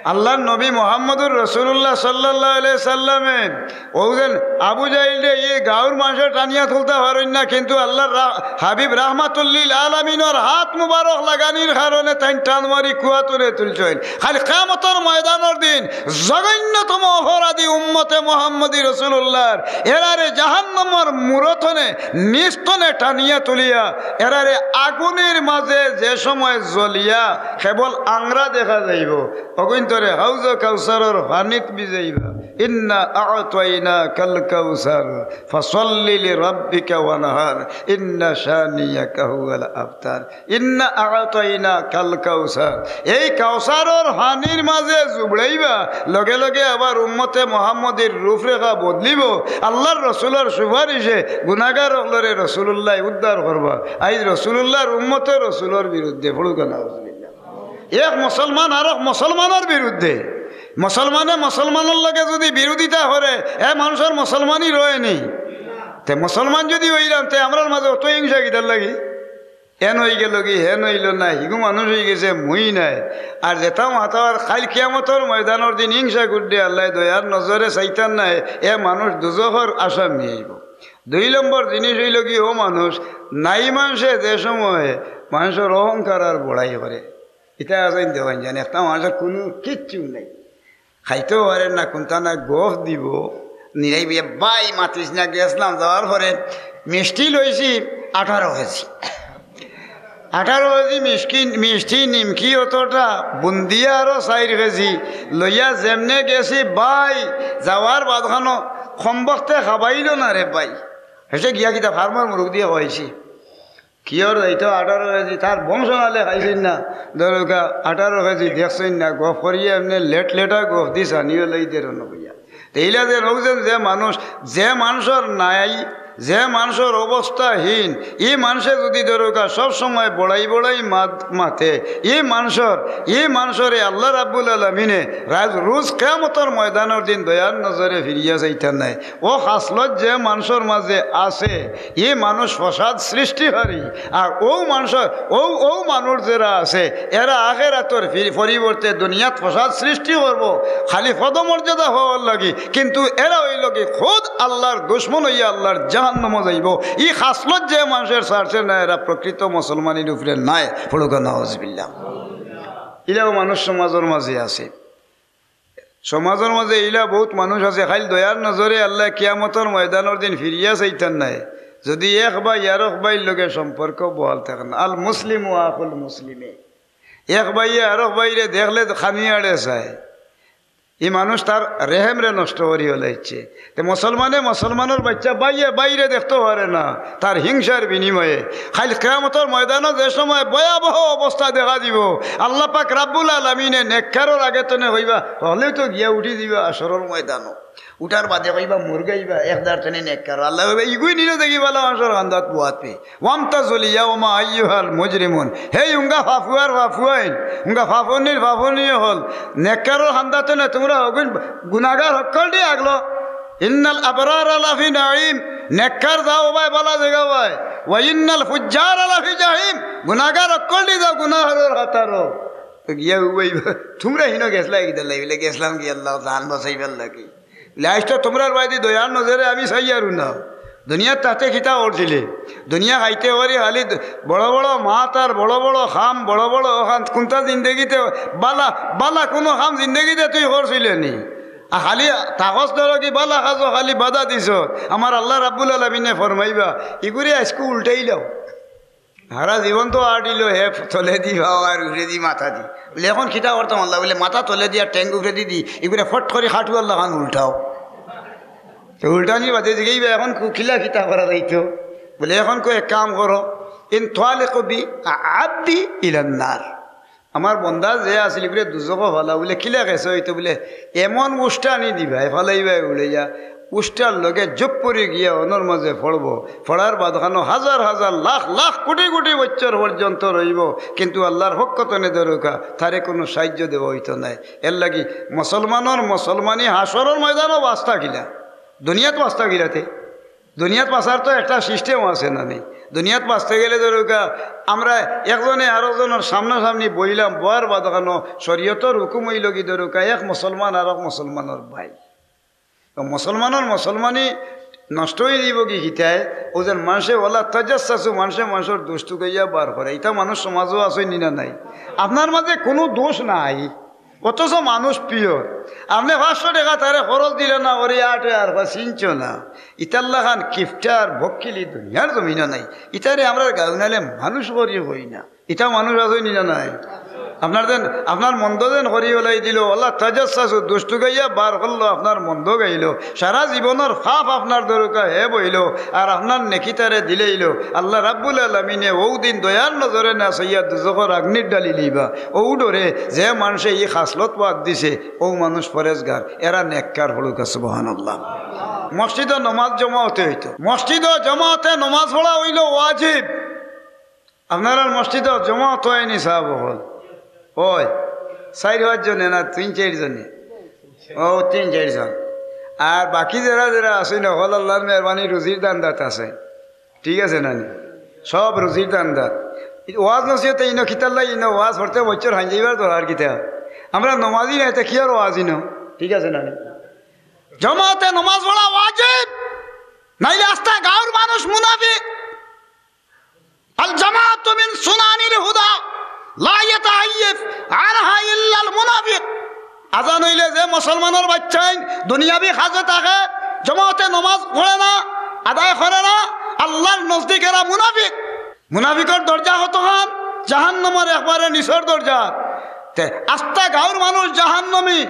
আল্লাহর নবী মুহাম্মদুর রাসূলুল্লাহ সাল্লাল্লাহু আলাইহি সাল্লামে অউ যেন আবু জাহিলরে ই গাউর মানষে টানিয়া তুলতা পারইন না, কিন্তু আল্লাহর রা-, হাবিব রাহমাতুল্লিল আলামিনর হাত মুবারক লাগানির কারণে তাইন টান মারি কুয়া থনে তুলছইন। খালি কিয়ামতর ময়দানর দিন জঘন্যতম অপরাধী উম্মতে মুহাম্মদী রাসূলুল্লাহর এরারে জাহান্নামর মুরো থনে নিচ থনে টানিয়া তুলিয়া এরারে আগুনের মাঝে যে সময় জ্বলিয়া কেবল আংরা দেখা যাইবো, অগুইন্তরে হাউজে কাউসারর পানিত ভিজাইবা। ইন্না আ'তাইনাকাল কাউসার, ফাসাল্লি লিরাব্বিকা ওয়ানহার, ইন্না শানিয়াকা হুয়াল আবতার। ইন্না আ'তাইনাকাল কাউসার। এই কাউসারর পানির মাঝে জুবড়াইবা, লগে লগে আবার উম্মতে মুহাম্মদীর রূপরেখা বদলিবো। আল্লাহর রসুলর সুপারিশে গুনাগার অকলরে রসুলুল্লায় উদ্ধার করবা। আইজ রসুলুল্লাহর উম্মতে রসুলর বিরুদ্ধে, পড়ুক্কা নাউজুবিল্লাহ। এক মুসলমান আরক মুসলমানর বিরুদ্ধে, মুসলমানে মুসলমানর লগে যুদি বিরোধিতা করে, এ মানষর মুসলমানি রয়নি। তে মুসলমান যুদি অইলাম, তে আমরার মাঝে অত হিংসা কিতার লাগি? এন অইগেলো গি, হেন অইলো না, হিগু মানুষ অইগেছে, মুই নাই। আর যেতা মাতার কাইল কিয়ামতর ময়দানর দিন হিংসাকুররে আল্লায় দয়ার নজরে চাইতা নায়, এ মানুষ দুজখর আসামি অইবো। দুই নম্বর জিনিস অইলো গি, অউ মানুষ, নায়ী মানষে যে সময় মানষর অহংকার আর বড়াই করে, ইতা আছইন দেওয়ান জানে, একটা মানষর কুনু কিচ্ছু নাই, খাইতেও পারের না, কুন্তা না গফ দিবো, নিরাই বইয়া, "ভাই মাতিস না, গেছলাম, যাওয়ার পরে মিষ্টি লইছি, আঠারো কেজি। আঠারো কেজি মিষ্টি, মিষ্টি নিমকি অতটা, বুন্দিয়া আরো চাইর কেজি লইয়া যেমনে গেছি ভাই, যাওয়ার বাদখানো কমবখতে খাবাইলো না রে ভাই। হেষে গিয়া কিতা ফার্মর মুরুখ দিয়া খাওয়াইছি। কিওর যাইতো আঠারো কেজি, তার বংশ নালে খাইছইন না। ধরউক্কা আঠারো কেজি দেখছইন না, গফ করিয়া এমনে লেট লেটা গফ দিছ, আনিও লই দের অনো বইয়া। তে ইলা যে নৌজন যে মানুষ, যে মানষর নাই, যে মানষর অবস্থাহীন, ই মানষে যুদি ধরউক্কা সব সময় বড়াই বড়াই মাত-, মাতে, ই মানষর, ই মানষরে আল্লাহ রাব্বুল আলামিনে রাজ-, রুজ কিয়ামতর ময়দানর দিন দয়ার নজরে ফিরিয়া চাইতা নায়। অউ খাছলত যে মানষর মাঝে আছে, ই মানুষ ফসাদ সৃষ্টিকারী। আর অউ মানষর, অউ, অউ মানুষ যেরা আছে, এরা আখেরাতর ফির-, পরিবর্তে দুনিয়াত ফসাদ সৃষ্টি করবো, খালি পদমর্যাদা পাওয়ার লাগি। কিন্তু এরা অইলো কি খুদ আল্লাহর দুশমন অইয়া আল্লাহর জাহান্নামো যাইবো। ই খাছলত যে মানষর ছাড়ছে না, এরা প্রকৃত মুসলমানির উপরে নায়। পড়উক্কা নাউজুবিল্লাহ। ইলাও মানুষ সমাজর মাঝে আছে। সমাজর মাঝে ইলা বউত মানুষ আছে, খালি দয়ার নজরে আল্লাহ কিয়ামতর ময়দানর দিন ফিরিয়া চাইতা নায়। যুদি এক ভাই আরক ভাইর লগে সম্পর্ক বহাল থাকে না, আল মুসলিমু আখুল মুসলিমি, এক ভাইয়ে আরক ভাইরে দেখলে তো খানি আড়ে চায়, ই মানুষ তার রেহেমরে নষ্ট করি ফালাইছে। তে মুসলমানে মুসলমানর বাইচ্চা ভাইয়ে ভাইরে দেখতো পারে না, তার হিংসার বিনিময়ে। কাইল কিয়ামতর ময়দানো যে সময় ভয়াবহ অবস্থা দেখা দিবো, আল্লাহ পাক রাব্বুল আলামিনে নেককারর আগে তনে কইবা, হকলে তো গিয়া উঠি দিবা হাশরর ময়দানো। উঠার বাদে কইবা, মুরগাইবা, এক দার তনে নেককার। আল্লাহ কইবা, ইগুই নিলে দেখি বালা মানষর কান্দাত বুয়াত পে। ওয়ামতাজুল ইয়াউমা আইয়ুহাল মুজরিমুন। হে উঙ্গা ফাফুয়ার ফাফুয়াইন, উঙ্গা ফাফনির ফাফনি অকল। নেককারর কান্দাত তনে তুমরা অগুইন গুনাগার হক্কলটি আগলো। ইন্নাল আবরারা লাফি নাঈম। নেককার যাও ভাই, বালা জাগা ভাই। ওয়া ইন্নাল ফুজ্জারা লাফি জাহিম। গুনাগার হক্কলটি যাও গুনাগারর কাতারো। তো গিয়া উবাইবা, তুমরা হিনো গেছলায় কিতার লাগি? বলে, গেছলাম গি আল্লাহ জান বাঁচাইবার লাগি। বলে, আইজ তো তুমরার বায়দি দয়ার নজরে আমি চাইয়ারু না। দুনিয়াত থাকতে কিতা করছিলে? দুনিয়া খাইতে করি খালি দ-, বড় বড় মাত আর বড় বড় কাম, বড় বড় অখান। কুনটা জিন্দেগিতে বালা, বালা কুনু কাম জিন্দেগিতে তুই করছিলে নি? আর খালি তাকস ধরো কি বালা কাজো খালি বাধা দিছ। আমার আল্লাহ রাব্বুল আলামিনে ফরমাইবা, ইগুরে আইজকু উল্টাইলাও। হারা জীবন তো আটিলো হে তলেদি পাও আর উপরেদি মাথাদি। বলে, এখন কিতা করতাম আল্লাহ? বলে, মাথা তলেদি আর ঠেং উপরেদি দি, ইগুরে ফট করি খাটুয়ার লাখান উল্টাও। তো উল্টানির বাদে জিগাইবা, এখন কু-, কিলা কিতা করা যাইতো? বলে, এখন কো এক কাম করো, ইনতালিকু বি আবদি ইলান নার। আমার বন্দা যে আছিল, ইগুরে দুজখো ফালাও। বলে, কিলা গেছে অইতো? বলে, এমন উষ্টানি দিবায়, ফালাইবায় উড়াইয়া, উষ্টার লগে জুপ পড়ি গিয়া অনর মাঝে পড়বো। পড়ার বাদখানো হাজার হাজার, লাখ লাখ, কোটি কোটি বছর পর্যন্ত রইবো, কিন্তু আল্লাহর পক্ষ তনে ধরউক্কা, তারে কুনু সাহায্য দেওয়া অইতো নায়। এরলাগি মুসলমানর মুসলমানি হাশরর ময়দানো বাঁচতা কিলা, দুনিয়াত বাঁচতা কিলাতে। দুনিয়াত বাঁচার তো একটা system আছে না নি? দুনিয়াত বাঁচতে গেলে ধরউক্কা, আমরা একজনে আরকজনর সামনাসামনি বইলাম, বওয়ার বাদখানো শরীয়তর হুকুম অইলো কি ধরউক্কা, এক মুসলমান আরক মুসলমানর ভাই। তো মুসলমানর মুসলমানি নষ্ট অই যাইবো কি কিতায়? অউ যেন মানষে ওয়ালা তাজাসসাসু, মানষে মানষর দোষ তুকাইয়া বার করে। ইতা মানুষ সমাজো আছে নি না নাই? আপনার মাঝে কুনু দোষ নাই, অথচ মানুষ pure। আপনে পাঁচশো টেকা তারে খরচ দিলা না, ওরে আট আর বা চিনছো না। ইতার লাখান কিপটার বক্কিলি দুনিয়ার জমিনো নাই। ইতারে আমরার গাঁও নাইলে মানুষ করি কই না। ইতা মানুষ আছে নি না নাই? আপনার যেন, আপনার মন্দ যেন করি ওলাই দিলো, আল্লাহ তাজাসসাসু, দুষ তুকাইয়া বার করলো, আপনার মন্দ গাইলো, সারা জীবনর পাপ আপনার ধরউক্কা হে বইলো, আর আপনার নেকি তারে দিলাইলো। আল্লাহ রাব্বুল আলামিনে অউ দিন দয়ার নজরে না চাইয়া দুজখর আগ্নিত ডালি লিবা। অউ ডরে যে মানষে ই খাছলত বাদ দিছে, অউ মানুষ পরেজগার, এরা নেককার। পড়উক্কা সুবহানাল্লাহ। মসজিদো নমাজ জমাতে অইতো, মসজিদো জমাতে নমাজ পড়া অইলো ওয়াজিব। আপনারার মসজিদো জমাত অয় নি সাব অকল? অয়। চাইর পাঁচ জনে না তিন চাইর জনে? অউ, তিন চাইর জন। আর বাকি যেরা যেরা আছইন, অকল আল্লাহর মেহেরবানি রুজির ধান্দাত আছে। ঠিক আছে না নি? সব রুজির ধান্দাত। ওয়াজ নসিহতে ইনো কিতার লাগি, ইনো ওয়াজ পড়তে বছর হাইন যাইবার দরকার কিতা? আমরা নমাজি নায়, তে কিওর ওয়াজ ইনো? ঠিক আছে না নি? জমাতে নমাজ পড়া ওয়াজিব, নাইলে আস্তা গাঁওর মানুষ মুনাফিক। আল জামাতু মিন সুনানিল হুদা, লা ইয়াতাহাইয়াফু আনহা ইল্লাল মুনাফিক। আজান অইলে যে মুসলমানর বাইচ্চাইন দুনিয়াবি কাজে থাকে, জমাতে নমাজ পড়ে না, আদায় করে না, আল্লাহর নজদিক এরা মুনাফিক। মুনাফিকর দরজা কতখান? জাহান্নামর একবারে নিচর দরজা। তে আস্তা গাঁওর মানুষ জাহান্নামী।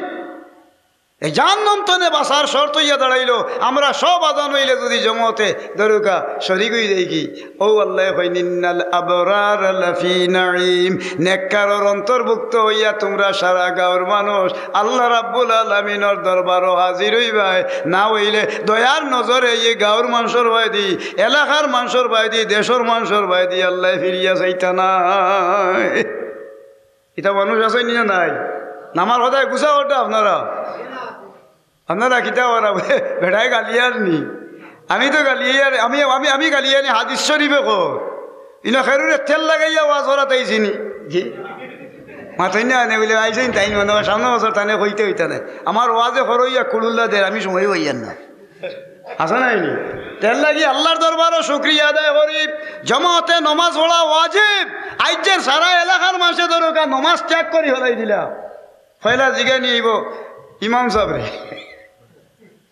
এই জাহান্নাম তনে বাঁচার শর্ত অইয়া দাঁড়াইলো, আমরা সব আজান অইলে যুদি জমাতে দরুকা শরিক অই যাইগি। ও আল্লায় কইন, "ইন্নাল আবরার লাফি নাঈম।" নেককারর অন্তর্ভুক্ত অইয়া তুমরা সারা গাঁওর মানুষ আল্লাহ রাব্বুল আলামিনর দরবারো হাজির অইবায়। না অইলে দয়ার নজরে ই গাঁওর মানষর বায়দি, এলাকার মানষর বায়দি, দেশর মানষর বায়দি আল্লায় ফিরিয়া চাইতা নায়। ইতা মানুষ আছে নি না নাই? না, আমার কথায় গুছা করতা আপনারা। আপনারা কিতা করা? বেটায় গালিয়ার নি? আমি তো গালিয়ার, আমি, আমি, আমি গালিয়ার নি, হাদিস শরিফে কর। ইনো খেরুরে তেল লাগাইয়া ওয়াজ করাত আইছি নি? জি। মাতইন না, আনে বুলে আইছইন, তাইন মনো অয় সামনে বছর তানে কইতে অইতা নায়। আমার ওয়াজে খরইয়া কুড়ুল্লা দের, আমি সময় অইয়ার না। আছে না নি? তের লাগি আল্লাহর দরবারো শুকরিয়া আদায় করি, জমাতে নমাজ পড়া ওয়াজিব। আইজের সারা এলাকার মানষে দরুকা নমাজ ত্যাগ করি ফালাই দিলা। পয়লা জিগানি অইবো ইমাম সাবরে,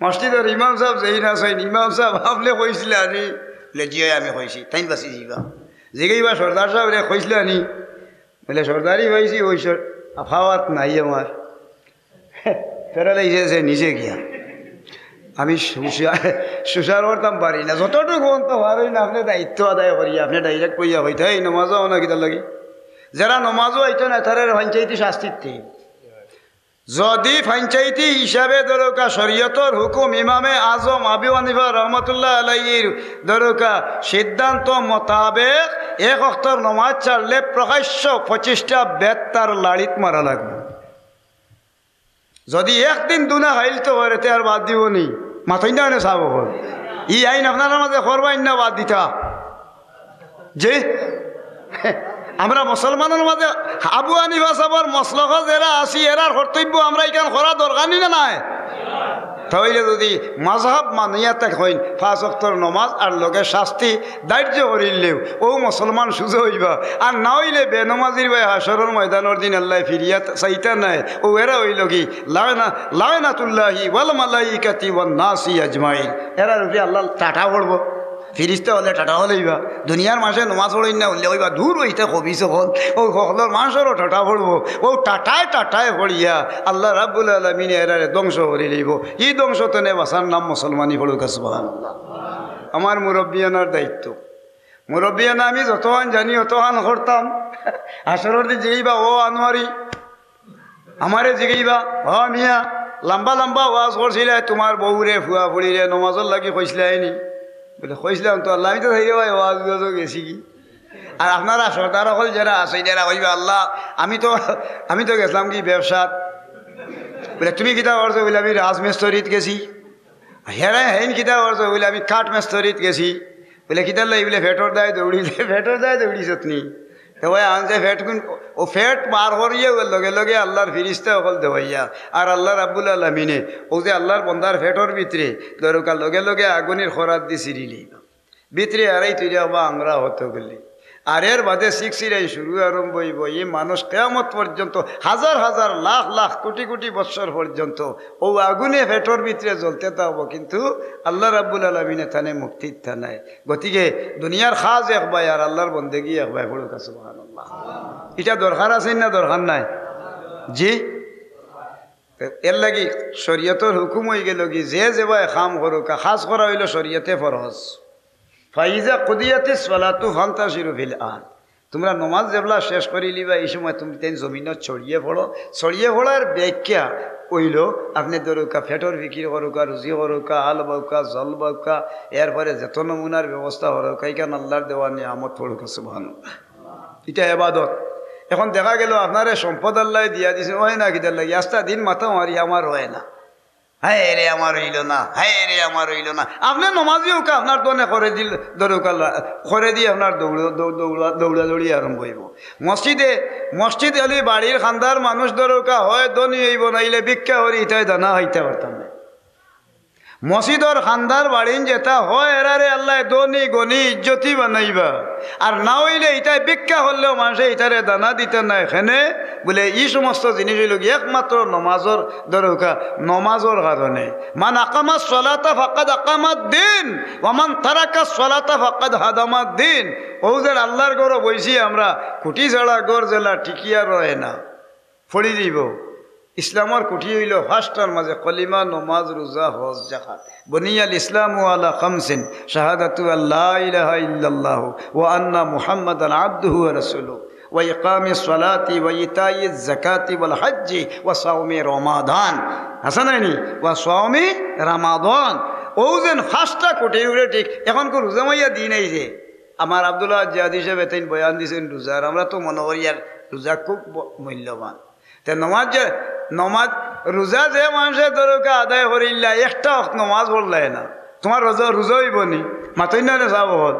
মসজিদর ইমাম সাব যেইন আছইন, "ইমাম সাব, আপনে কইছিলা নি?" বুলে, "জি অয়, আমি কইছি।" তাইন বাঁচি যিবা। জিগাইবা, "সর্দার সাবরে কইছিলা নি?" বুলে, "সর্দারি পাইছি, অউ সর-, ফাওয়াত নাই আমার।" ফেরালে এসে নিচে গিয়া আমি সুসা-, সুসার করতাম পারি না, যতটুকু অন্ত পারি না, আপনে দায়িত্ব আদায় করি, আপনে direct কইয়া কইতা, "এই নমাজো আও না কিতার লাগি?" যেরা নমাজো আইতো না, তারার পঞ্চায়েতি শাস্তি দিতে। যদি পঞ্চায়েতি হিসাবে দরুকা শরীয়তর হুকুম ইমামে আজম আবু হানিফা রহমতুল্লাহ আলাইহির দরুকা সিদ্ধান্ত মোতাবেক এক ওয়াক্তর নমাজ ছাড়লে প্রকাশ্য পঁচিশটা বেত তার লাড়িত মারা লাগবো। যদি একদিন দুনা খাইল তো করে, তে আর বাদ দিবো নি? মাতইন না কেনে সাব অকল? ই আইন আপনারার মাঝে করবাইন না বাদ দিতা? জি? আমরা মুসলমানর মাঝে আবু হানিফা সাবর মসলকো যেরা আছি, এরার কর্তব্য আমরা ইখান করা দরকার নি না নাই? তাইলে যদি মাযহাব মানিয়া থাকইন, পাঁচ ওয়াক্তর নমাজ আর লগে শাস্তি ধার্য করিলেও অউ মুসলমান সুজা অইবা, আর না অইলে বেনমাজির বায় হাশরর ময়দানর দিন আল্লায় ফিরিয়া চাইতা নায়। অউ এরা অইলো কি, লানা-, লানাতুল্লাহি ওয়াল মালাইকাতি ওয়ান নাসি আজমাইন। এরার উপরে আল্লাহ টাটা পড়বো, ফিরিস্তা অকলে টাটা ফালাইবা। দুনিয়ার মানষে নমাজ পড়ইন না বুললে কইবা, "দূর অইতে খবিস অকল।" অউ হকলর মানষরও টাটা পড়বো। অউ টাটায় টাটায় পড়িয়া আল্লাহ রাব্বুল আলামিনে এরারে ধ্বংস করি লইবো। ই ধ্বংস তনে বাঁচার নাম মুসলমানি। পড়ুক্কা সুবহানাল্লাহ। আমার মুরব্বিয়ানার দায়িত্ব। মুরব্বিয়ানা আমি যতখান জানি অতখান করতাম। হাশরর দিন জিগাইবা, "ও আনোয়ারি," আমারে জিগাইবা, "ও মিয়া, লম্বা লম্বা ওয়াজ করছিলায়, তুমার বউরে, ফুয়া ফুড়িরে নমাজর লাগি কইছিলায় নি?" বুলে, "কইছিলাম তো আল্লাহ, আমি তো থাকি ভাই ওয়াজ ওয়াজও গেছি কি।" আর আপনারা সর্দার অকল যেরা আছইন, এরা কইবা, "আল্লাহ, আমি তো, আমি তো গেছিলাম কি ব্যবসাত।" বুলে, "তুমি কিতা করছো?" বুলে, "আমি রাজমিস্ত্রিত গেছি।" হেরা হেইন কিতা করছো? বুলে, "আমি কাঠ মিস্ত্রিত গেছি।" বুলে, "কিতার লাগি?" বুলে, "পেটর দায় দৌড়িলে।" "পেটর দায় দৌড়িছত নি?" তো ভাই, আনছে পেট কোন, অউ পেট বার করিয়া অউ লগে লগে আল্লাহর ফিরিস্তা অকল দেওয়াইয়া, আর আল্লাহ রাব্বুল আলামিনে অউ যে আল্লাহর বন্দার পেটর ভিতরে দরুকা লগে লগে আগুনের খরাত দি ছিড়ি লইবা। ভিতরে আড়াই তৈরি হবা আংরা হতো গেলে। আর এর বাদে সিক্সিরাই শুরু আরম্ভ অইবো। ই মানুষ কিয়ামত পর্যন্ত, হাজার হাজার, লাখ লাখ, কোটি কোটি বৎসর পর্যন্ত অউ আগুনে পেটর ভিতরে জ্বলতে থাকবো, কিন্তু আল্লাহ রাব্বুল আলামিনে তানে মুক্তি দিতা নায়। গতিকে দুনিয়ার কাজ এক বায় আর আল্লাহর বন্দেগি এক বায়। পড়ুক্কা সুবহানাল্লাহ। ইটা দরকার আছে না দরকার নাই? জি। এর লাগি শরীয়তর হুকুম অইগেলো কি, যে যেবায় কাম করুক্কা, কাজ করা অইলো শরীয়তে ফরজ। ফাইজা কুদিয়াতিস সালাতু ফান্তাশিরু ফিল আরদ। তুমরা নমাজ যেবলা শেষ করিলিবা, ই সময় তুমি তাইন জমিনো ছড়িয়ে পড়ো। ছড়িয়ে পড়ার ব্যাখ্যা অইলো, আপনে দরুকা পেটর ফিকির করুক্কা, রুজি করুক্কা, আল বাউক্কা, জল বাউক্কা, এরপরে যত নমুনার ব্যবস্থা করুক্কা, ইখান আল্লাহর দেওয়া নিয়ামত। পড়ুক্কা সুবহানাল্লাহ। ইটা এবাদত। এখন দেখা গেলো আপনারে সম্পদ আল্লায় দিয়া দিছে, অয় না কিতার লাগি, আস্তা দিন মাথা মারি আমার অয় না। "হায় রে, আমার অইলো না, হায় রে, আমার অইলো না।" আপনে নমাজি অউক্কা, আপনার দোনে করে দিল, দরুকা লা-, করে দি আপনার দৌড়-, দৌ-, দৌড়া-, দৌড়াদৌড়ি আরম্ভ অইবো। মসজিদে, মসজিদ অলি বাড়ির কান্দার মানুষ দরুকা, হয় ধনী অইবো, নাইলে ভিক্ষা করি ইতায় দানা খাইতা পারতা নায়। মসজিদর কান্দার বাড়িন যেতা, হয় এরারে আল্লায় ধনী, গনি, ইজ্জতি বানাইবা, আর না অইলে ইতায় ভিক্ষা করলেও মানষে ইতারে দানা দিতা নায়। কেনে? বুলে, ই সমস্ত জিনিস অইলো গি একমাত্র নমাজর দরকার, নমাজর কারণে। মান আকামাস সালাতা ফাকাদ আকামাদ দিন, ওয়া মান তারাকাস সালাতা ফাকাদ হাদামাদ দিন। অউ যে আল্লার ঘরো বইছি আমরা, খুঁটি ছাড়া ঘর যেলা টিকিয়া রয় না, পড়ি যাইবো। ইসলামর খুঁটি অইলো পাঁচটার মাঝে কলিমা, নমাজ, রোজা, হজ, জাকাত। বুনিয়াল ইসলামু আলা খামসিন, শাহাদাতু আল্লা ইলাহা ইল্লাল্লাহু ওয়া আন্না মুহাম্মাদান আবদুহু ওয়া রাসূলুহু, ওয়া ইকামিস সালাতি ওয়া ইতাইজ যাকাতি ওয়াল হাজ্জি ওয়া সাওমি রমাদান। আছে নানি? ওয়া সাওমি রমাদান। অউ যেন পাঁচটা খুঁটির উপরে ঠিক। এখন কো রোজা মাইয়া দিন আইছে। আমার আব্দুল্লাহ জিয়াদি সাহেব এতদিন বয়ান দিছইন রোজার, আমরা তো মনো করি আর রোজা খুব ব-, মূল্যবান। তে নমাজ যে, নমাজ, রোজা যে মানষে দরকার আদায় করিল্লা, একটা ওয়াক্ত নমাজ পড়লায় না, তুমার রোজা, রোজা অইবো নি? মাতইন না রে সাব অকল।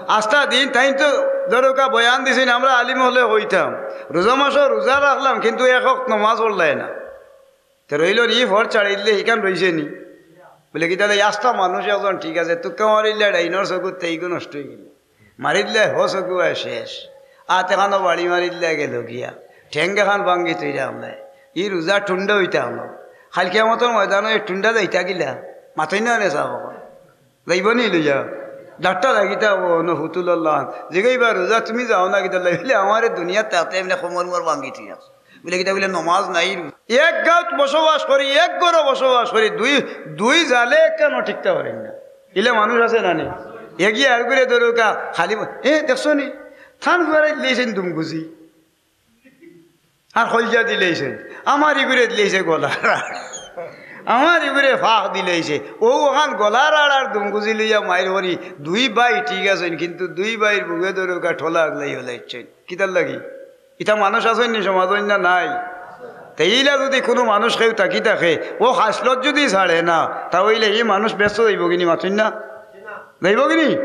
আস্তা দিন তাইন তো দরকার বয়ান দিছইন, আমরা আলিম অকলে কইতাম, রোজা মাসো রোজা রাখলাম, কিন্তু এক ওয়াক্ত নমাজ পড়লায় না। তে রইলো নি, ফর ছাড়ি দিলে হিখান রইছে নি? বুলে, কিতা রে, আস্তা মানুষ একজন ঠিক আছে, তুক্কা মারিল্লা ডাইনর চকুত, তেইগু নষ্ট অইগেলো। মারিল্লা হো চকু আয় শেষ। আত এখানো বাড়ি মারিল্লা গেলো গিয়া। ঠেং এখান ভাঙ্গি তৈরা আমলে। ই রোজা টুন্ডা অইতা আমলো। কাইল কিয়ামতর ময়দানো ই টুন্ডা যাইতা কিলা? মাতইন না রে সাব অকল। যাইবো নি লইয়া? ডাক্তার লাগিতা ও ন ফুতুল আল্লাহ। জিগাইবা, রোজা তুমি যাও না কিতা লাগি? বুলে, আমারে দুনিয়াত থাকতে এমনে কোমর মোর ভাঙ্গি তুই আস। বুলে, কিতা? বুলে, নমাজ নাই। এক গাঁওত বসবাস করি, এক ঘরো বসবাস করি, দুই, দুই জালে একখানো টিকতা পারি না। ইলা মানুষ আছে না নি? এগিয়ে আর ঘুরে ধরুকা, খালি ব-, এ, দেখছো নি? থান ফুয়ারে দিলেইছেন দুমগুজি। আর খলজা দিলেইছেন। আমার ইগুরে দিলেইছে গলার আড়। আমার ইগুরে ফাঁক দিলেইছে। অউ অখান গলার আড় আর দুমগুজি লইয়া মাইর করি, দুই ভাই ঠিক আছইন, কিন্তু দুই ভাইর বুকে ধরুকা ঠোলা আগলাই হলাইছইন। কিতার লাগি? ইতা মানুষ আছইন নি সমাজো না নাই? তে ইলা যুদি কুনু মানুষ কেউ থাকি থাকে, অউ খাসলত যুদি ছাড়ে না, তা অইলে ই মানুষ বেহেস্তো যাইবো গি নি, মাতইন না? যাইবো গি নি?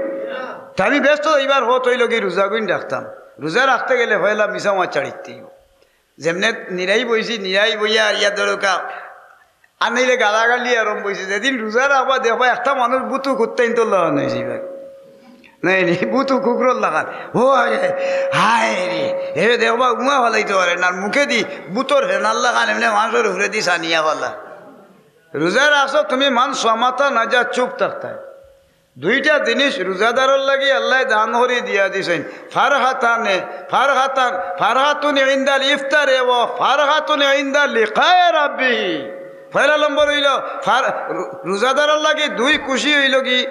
তে আমি বেহেস্তো যাইবার পথ অইলো গি রোজাগুইন রাখতাম। রোজা রাখতে গেলে পয়লা মিছা মাত ছাড়িতে অইবো। যেমনে নিরাই বইছি, নিরাই বইয়া আর ইয়া ধরুকা, আর নাইলে গালাগালি আরম্ভ অইছে। যেদিন রোজা রাখবা দেখবা একটা মানুষ বুতু কুত্তাইন তো লাগান অইছে ভাই। নাই নি, বুতু কুকুরর লাগান। ও আরে, হায় রে, এ দেখবা উমা ফালাইতে পারে না, আর মুখেদি বুতর হেনার লাগান এমনে মানষর উপরেদি সানিয়া ফালা। রোজা রাখছো তুমি, মান সামাতা নাজা, চুপ থাকতায়। দুইটা জিনিস রোজাদারর লাগি আল্লায় দান করি দিয়া দিছইন। ফারহাতানে, ফারহাতান, ফারহাতুন ইনদাল ইফতারে ওয়া ফারহাতুন ইনদাল লিকায়ে রাব্বিহি। পয়লা নম্বর অইলো ফার-, রো-, রোজাদারর লাগি দুই খুশি অইলো গি,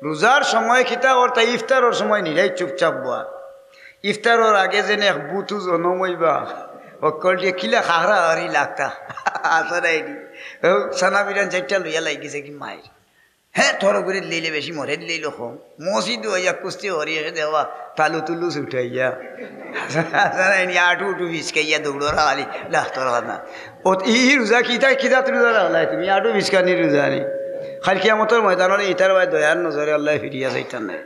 রোজার সময় কিতা করতা, ইফতারর সময় নিরাই চুপচাপ বওয়া। ইফতারর আগে যেন এক বুতু জনম অইবা, অকলটিয়ে কিলা খাহরা হারি লাগতা। আসলে এটি, ও সানা বিরান চাইরটা লইয়া লাগি গেছে গি মাইর। হে, তোর ঘুরে দিলে বেশি, মরে দিলে কম। মসজিদো আইয়া কুস্তি করি এসে দেওয়া, তালু তুলু ছুটাইয়া। আটু উঠু বিচকাইয়া দৌড়রা খালি, ডাক্তর খানা। ও, ই, ই রোজা কিতা, কিতা রোজা রাখলায় তুমি? আটু বিচকানি রোজা নি। কাইল কিয়ামতর ময়দানো ইতার বায় দয়ার নজরে আল্লায় ফিরিয়া চাইতা নায়।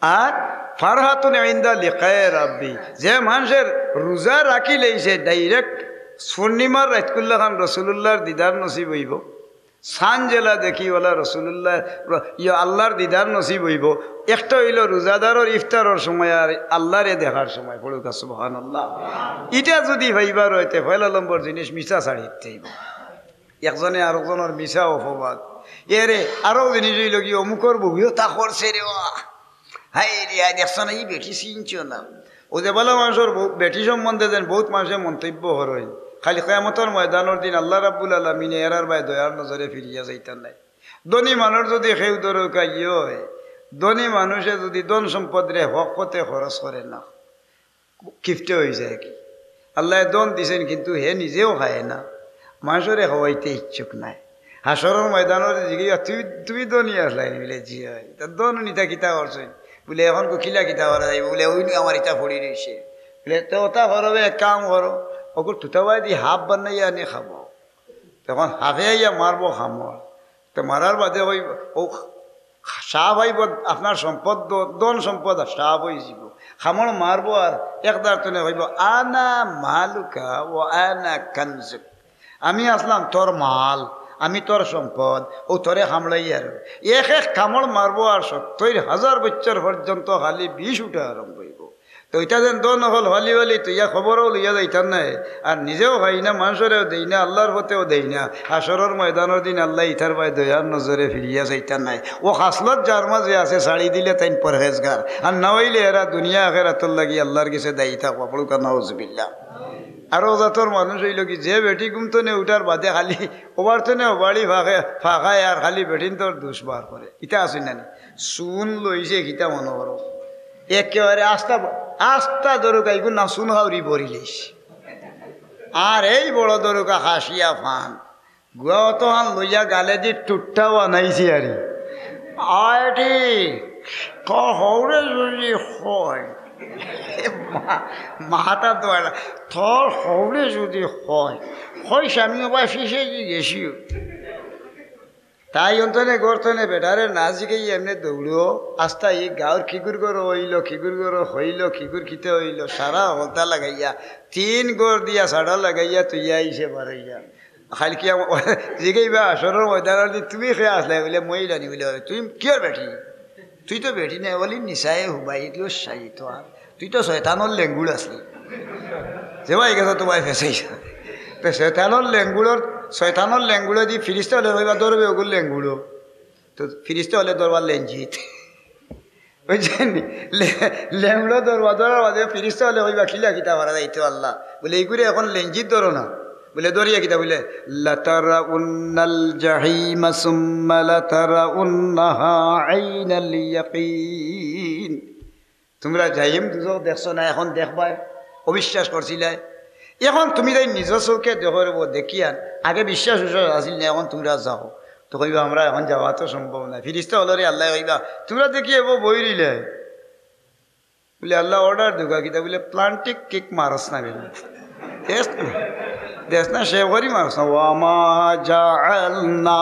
আর ফারহাতুন ইনদা লিকায়ে রাব্বি, যে মানষে রোজা রাখিলাইছে, direct পূর্ণিমার রাইতকুর লাখান রসুলুল্লাহর দিদার নসিব অইবো। চান যেলা দেখি ওলা রসুলুল্লাহ, র-, ইয়া আল্লাহর দিদার নসিব অইবো। একটা অইলো রোজাদারর ইফতারর সময় আর আল্লাহরে দেখার সময়। পড়ুক্কা সুবহানাল্লাহ। ইটা যুদি পাইবার অয় তে পয়লা নম্বর জিনিস মিছা ছাড়িতে অইবো। একজনে আরকজনর মিছা অপবাদ। এরে আরক জিনিস অইলো গি, অমুকর বউয়ে তা করছে রে বা। হায় রে হায়, দেখছো না, ই বেটি চিনছো না। অউ যে ভালা মানষর বউ, বেটি সম্বন্ধে যেন বউত মানষে মন্তব্য করইন। কাইল কিয়ামতর ময়দানর দিন আল্লাহ রাব্বুল আলামিনে এরার বায় দয়ার নজরে ফিরিয়া চাইতা নায়। ধনী মানুষ যুদি কেউ ধরুক্কা ইয়ে অয়, ধনী মানষে যুদি ধন সম্পদরে হক পথে খরচ করে না, কিপটে অইযায় গি। আল্লায় ধন দিছইন কিন্তু হে নিজেও খায় না, মানষরে খাওয়াইতে ইচ্ছুক নায়। হাশরর ময়দানো জিগাইবা, "তুমি, তুমি ধনী আছলায় নি?" বুলে, "জি অয়।" "তে ধন নিতা কিতা করছইন?" বুলে, "অখন কিলা কিতা করা যাইবো?" বুলে, "অউ নু আমার ইতা পড়ি রইছে।" বুলে, "তে অতা করো বে, এক কাম করো, অগুর তুতাবায়দি হাফ বানাইয়া আনি খাবাও।" তখন হাফে আইয়া মারবো কামড়। তে মারার বাদে অউ, অউ সাপ আইবো, আপনার সম্পদ, ধ-, ধন সম্পদ আর সাপ অইযিবো। কামড় মারবো আর এক দাঁত তুলে কইবো, "আনা মালুকা ওয়া আনা কানজুক।" আমি আছলাম তোর মাল, আমি তোর সম্পদ, অউ তোরে কামড়াইয়ার। এক এক কামড় মারবো আর সত্তইর হাজার বছর পর্যন্ত খালি বিষ উঠা আরম্ভ অইবো। তো ইতা যেন ধন অকল ফালি ফালি থইয়া কবরও লইয়া যাইতাম নায়, আর নিজেও খাই না, মানষরেও দেই না, আল্লার পথেও দেই না। হাশরর ময়দানর দিন আল্লায় ইতার বায় দয়ার নজরে ফিরিয়া চাইতাম নায়। অউ খাসলত যার মাজে আছে, ছাড়ি দিলে তাইন পরহেজগার, আর না অইলে এরা দুনিয়া আখেরাতর লাগি আল্লার গেছে দায়ী থাকবা। পড়ুক্কা নাউজুবিল্লাহ। আরক জাতর মানুষ অইলো কি, যে বেটি ঘুম থনে উঠার বাদে খালি ওবার থনে ওবাড়ি ফাঁকে, ফাঁকায় আর খালি বেটিন্তর দুষ বার করে। ইতা আছে না নি? চুন লইছে কিতা মনো করো? একেবারে আস্তা, আস্তা দরকা, ইগুর নাম চুন খাউরি ভরিলিস। আর এই বড় দরকা খাসিয়া ফান। গুয়া অতখান লইয়া গালেদি টুট্টা বানাইছে আরি। আয় ঠিক, তোর হউরে যদি হয়, মা-, মাথা দোয়ালা, তোর হউরে যদি হয়, কইস আমি ওবা ফিসে গিয়ে গেছি। তাই অন্তনে গর্তনে বেটারে না জিগাই এমনে দৌড়ো, আস্তা ই গাউর কিগুর গরো অইলো, কিগুর গরো হইলো, কিগুর কিতে অইলো, সারা হলতা লাগাইয়া, তিন গর দিয়া সাড়া লাগাইয়া তুইয়া আইছে বারইয়া। খালি কি আম-, জিগাইবা, হাশরর ময়দানর দিন তুমি কে আছলায়? বুলে, মহিলা নি? বুলে, তুই কিয়র বেটি? তুই তো বেটি নায়, বলি, নিসায়ে হুবাই, তুই শাইতান। তুই তো শয়তানর লেঙ্গুড় আছলি। যে ভাই গেছে তোমায় ফেসাইছে। তো শয়তানর লেঙ্গুড়র, শয়তানর লেঙ্গুড়ে দি ফিরিস্তা অকলে কইবা, ধরবে ওগুর লেঙ্গুড়ো। তো ফিরিস্তা অকলে ধরবার লেঞ্জিত। বুঝছেন নি? লে-, লেঙ্গুড়ো ধরবা, ধরার বাদে ফিরিস্তা অকলে কইবা, কিলা কিতা করা যাইতো আল্লাহ? বুলে, ইগুরে এখন লেঞ্জিত ধরো না। বুলে, ধরিয়া কিতা? বুলে, লাতারাউন্নাল জাহিমা সুম্মা লাতারাউন্নাহা আইনাল ইয়াকিন। তুমরা জাহিম দুজখ দেখছো না, এখন দেখবায়, অবিশ্বাস করছিলায়। এখন তুমি তাই নিজর চউখে দেখো রে বা, দেখিয়ান। আগে বিশ্বাস উশ্বাস আছিল না, এখন তুমরা যাও। তো কইবা, আমরা এখন যাওয়া তো সম্ভব নায়। ফিরিস্তা অকলরে আল্লায় কইবা, তুমরা দেখি এবো বই রইলায়। বুলে, আল্লাহ order দেউক্কা কিতা? বুলে, planting kick মারস না বেটা। দেশ না, দেশ না, সে করি মারস না। ওয়া মা জাআলনা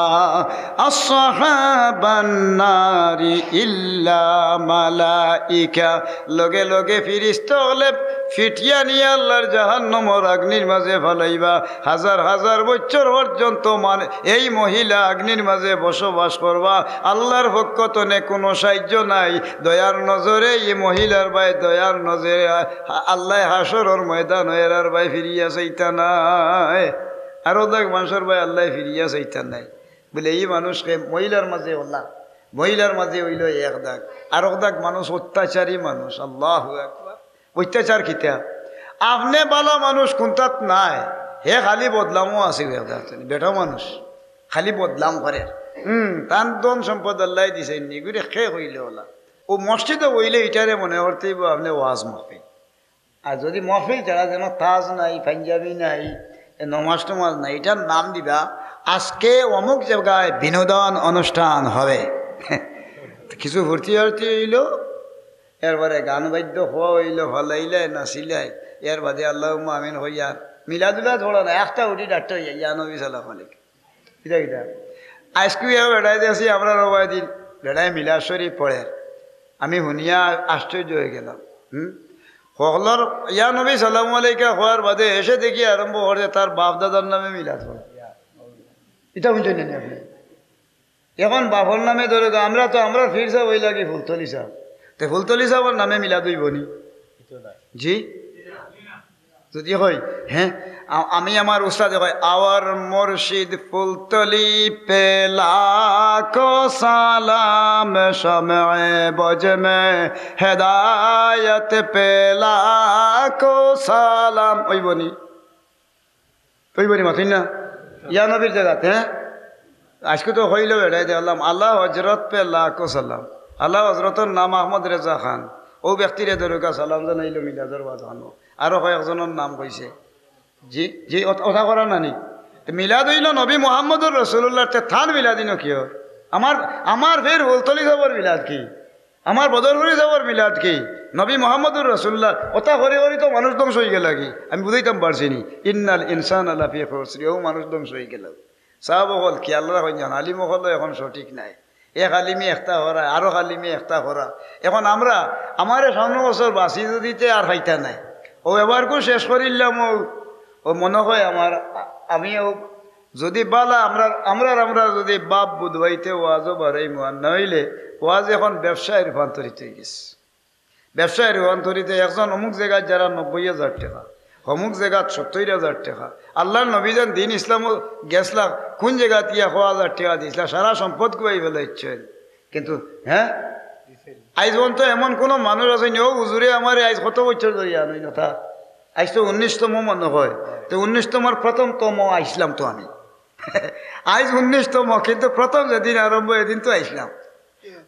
আসহাবান নারি ইল্লা মালাইকা। লগে লগে ফিরিস্তা অকলে ফিটিয়া নিয়া আল্লার জাহান্নামর আগ্নির মাজে ফালাইবা। হাজার হাজার বছর পর্যন্ত মানে এই মহিলা আগ্নির মাজে বসবাস করবা। আল্লার পক্ষ তনে কুনু সাহায্য নাই। দয়ার নজরে ই মহিলার বায়, দয়ার নজরে আ-, আল্লায় হাশরর ময়দানো এরার বায় ফিরিয়া চাইতা নায়। আরক দাগ মানষর বায় আল্লায় ফিরিয়া চাইতা নায়। বুলে, ই মানুষ কে মহিলার মাজে অলা, মহিলার মাজে অইলো এক দাগ, আরক দাগ মানুষ অত্যাচারী মানুষ। আল্লাহু আকবার। অত্যাচার কিতা? আপনে বালা মানুষ কুন্তাত নায়, হে খালি বদলামো আছে, বেটা মানুষ খালি বদলাম করে। হুম, তান ধন সম্পদ আল্লায় দিছে নি, ইগুরে কে কইলো অলা? অউ মসজিদো বইলে ইটারে মনে করতে অইবো আপনে ওয়াজ মাহফিল। আর যদি মহফিল ছাড়া যেন তাজ নাই, পাঞ্জাবি নাই, এ নমাজ টমাজ নাই, ইটার নাম দিবা আজকে অমুক জাগায় বিনোদন অনুষ্ঠান হবে। কিছু ফুর্তি আর্তি অইলো, এরপরে গান বাদ্য হওয়া অইলো, ফালাইলায়, নাচিলায়, এর বাদে আল্লাহুম্মা আমিন কইয়া মিলাদুলা ধরা না, একটা উঠি ডাক্তার ইয়া, ইয়া নবী সালাম আলাইকুম। কিতা কিতা? আইজকু ইয়া বেটায় দেখছি, আমরা রবায় দিন বেটায় মিলাদ শরীফ পড়ের। আমি হুনিয়া আশ্চর্য অইগেলাম। হুম? হকলর ইয়া নবী সালামু আলাইকা কওয়ার বাদে এশে দেখি আরম্ভ করছে তার বাপ দাদার নামে মিলাদ পড়া। ইতা হুনছইন নি আপনে? এখন বাপর নামে ধরো গো, আমরা তো, আমরার পীর সাব অইলা গি ফুলতলি সাব। তে ফুলতলি সাবর নামে মিলাদ অইবো নি? জি? যদি কই, হ্যাঁ, আ-, আমি আমার উস্তাদে কই, আওয়ার মুর্শিদ ফুলতলি পে লাখো সালাম, শমে বজ মে হেদায়ত পে লাখো সালাম। অইবো নি? অইবো নি মাতইন না? ইয়া নবীর জাগাত, হ্যাঁ? আইজকু তো কইলো বেটায় দেখলাম, আলা হজরত পে লাখো সালাম। আলা হজরতর নাম আহমদ রেজা খান। অউ ব্যক্তিরে ধরউক্কা সালাম জানাইলো মিলাদর ওয়াজ খানো। আরো কয়েকজনর নাম কইছে। জি, জি, অত-, অতা করা না নি? তে মিলাদ অইলো নবী মুহাম্মদুর রাসূলুল্লাহর, তে তান মিলাদ ইনো কিওর? আমার, আমার পীর ফুলতলি সাবর মিলাদ কি? আমার বদরপুরি সাবর মিলাদ কি? নবী মুহাম্মদুর রাসূলুল্লাহ। অতা করি করি তো মানুষ ধ্বংস অইগেলা গি। আমি বুঝাইতাম পারছি নি? ইন্নাল ইনসানা লাফি খুসরি, অউ মানুষ ধ্বংস অইগেলা। সাব অকল কি আল্লাহ কইন জান, আলিম অকল এখন সঠিক নাই। এক আলিমে একটা করা, আরো আলিমে একটা করা। এখন আমরা, আমারে সামনে বছর বাঁচি যদি তে আর পাইতা নায়। অউ এবারকু শেষ করিলাম, অউ, অউ মনো কয় আমার, আ-, আমি অউ যদি বালা আমরা, আমরার আমরা যদি বাপ বুধবাইতে ওয়াজও বাড়াইমু, আর না অইলে ওয়াজ এখন ব্যবসায় রূপান্তরিত অইগেছে। ব্যবসায় রূপান্তরিত। একজন অমুক জাগাত যারা নব্বই হাজার টেকা, অমুক জাগাত সত্তইর হাজার টেকা, আল্লার নবী যেন দিন ইসলামো গেছলা, কুন জাগাত ইয়া কয় হাজার টেকা দিছলা, সারা সম্পদ খুয়াই ফেলাইছইন। কিন্তু, হ্যাঁ, আইজ পর্যন্ত এমন কুনু মানুষ আছইন নি, "ও হুজুরে আমারে আইজ কত বছর ধরি আনইন অতা?" আইজ তো উনিশতম মনে অয়। তে উনিশতমর প্রথমতম আইছলাম তো আমি। আইজ উনিশতম, কিন্তু প্রথম যেদিন আরম্ভ, এদিন তো আইছলাম।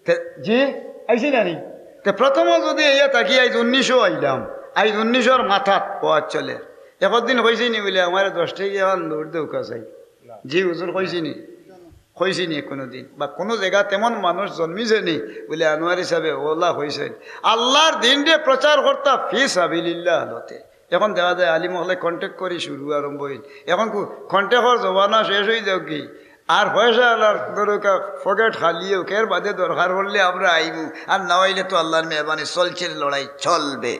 তে, জি, আইছি না নি? তে প্রথম যদি ইয়া থাকি, আইজ উনিশো আইলাম, আইজ উনিশোর মাথাত ওয়াজ চলে। একদিন কইছি নি বুলে, "আমারে দশ টেকা অখান নোট দেউক্কা চাই।" জি, হুজুর কইছি নি? কইছি নি কুনুদিন? বা কুনু জাগাত এমন মানুষ জন্মিছে নি বুলে আনোয়ারি সাবে অলা কইছইন? আল্লার দিনরে প্রচার করতা ফি সাবিলিল্লাহ আলোতে। এখন দেখা যায় আলিম অকলে contact করি শুরু আরম্ভ অইল। এখন কু-, contact-র জমানা শেষ অই যাউক গি। আর পয়সা আলার দরকার, পকেট খালি অউক, এর বাদে দরকার পড়লে আমরা আইমু, আর না অইলে তো আল্লার মেহেরবানি চলছে, লড়াই চলবে।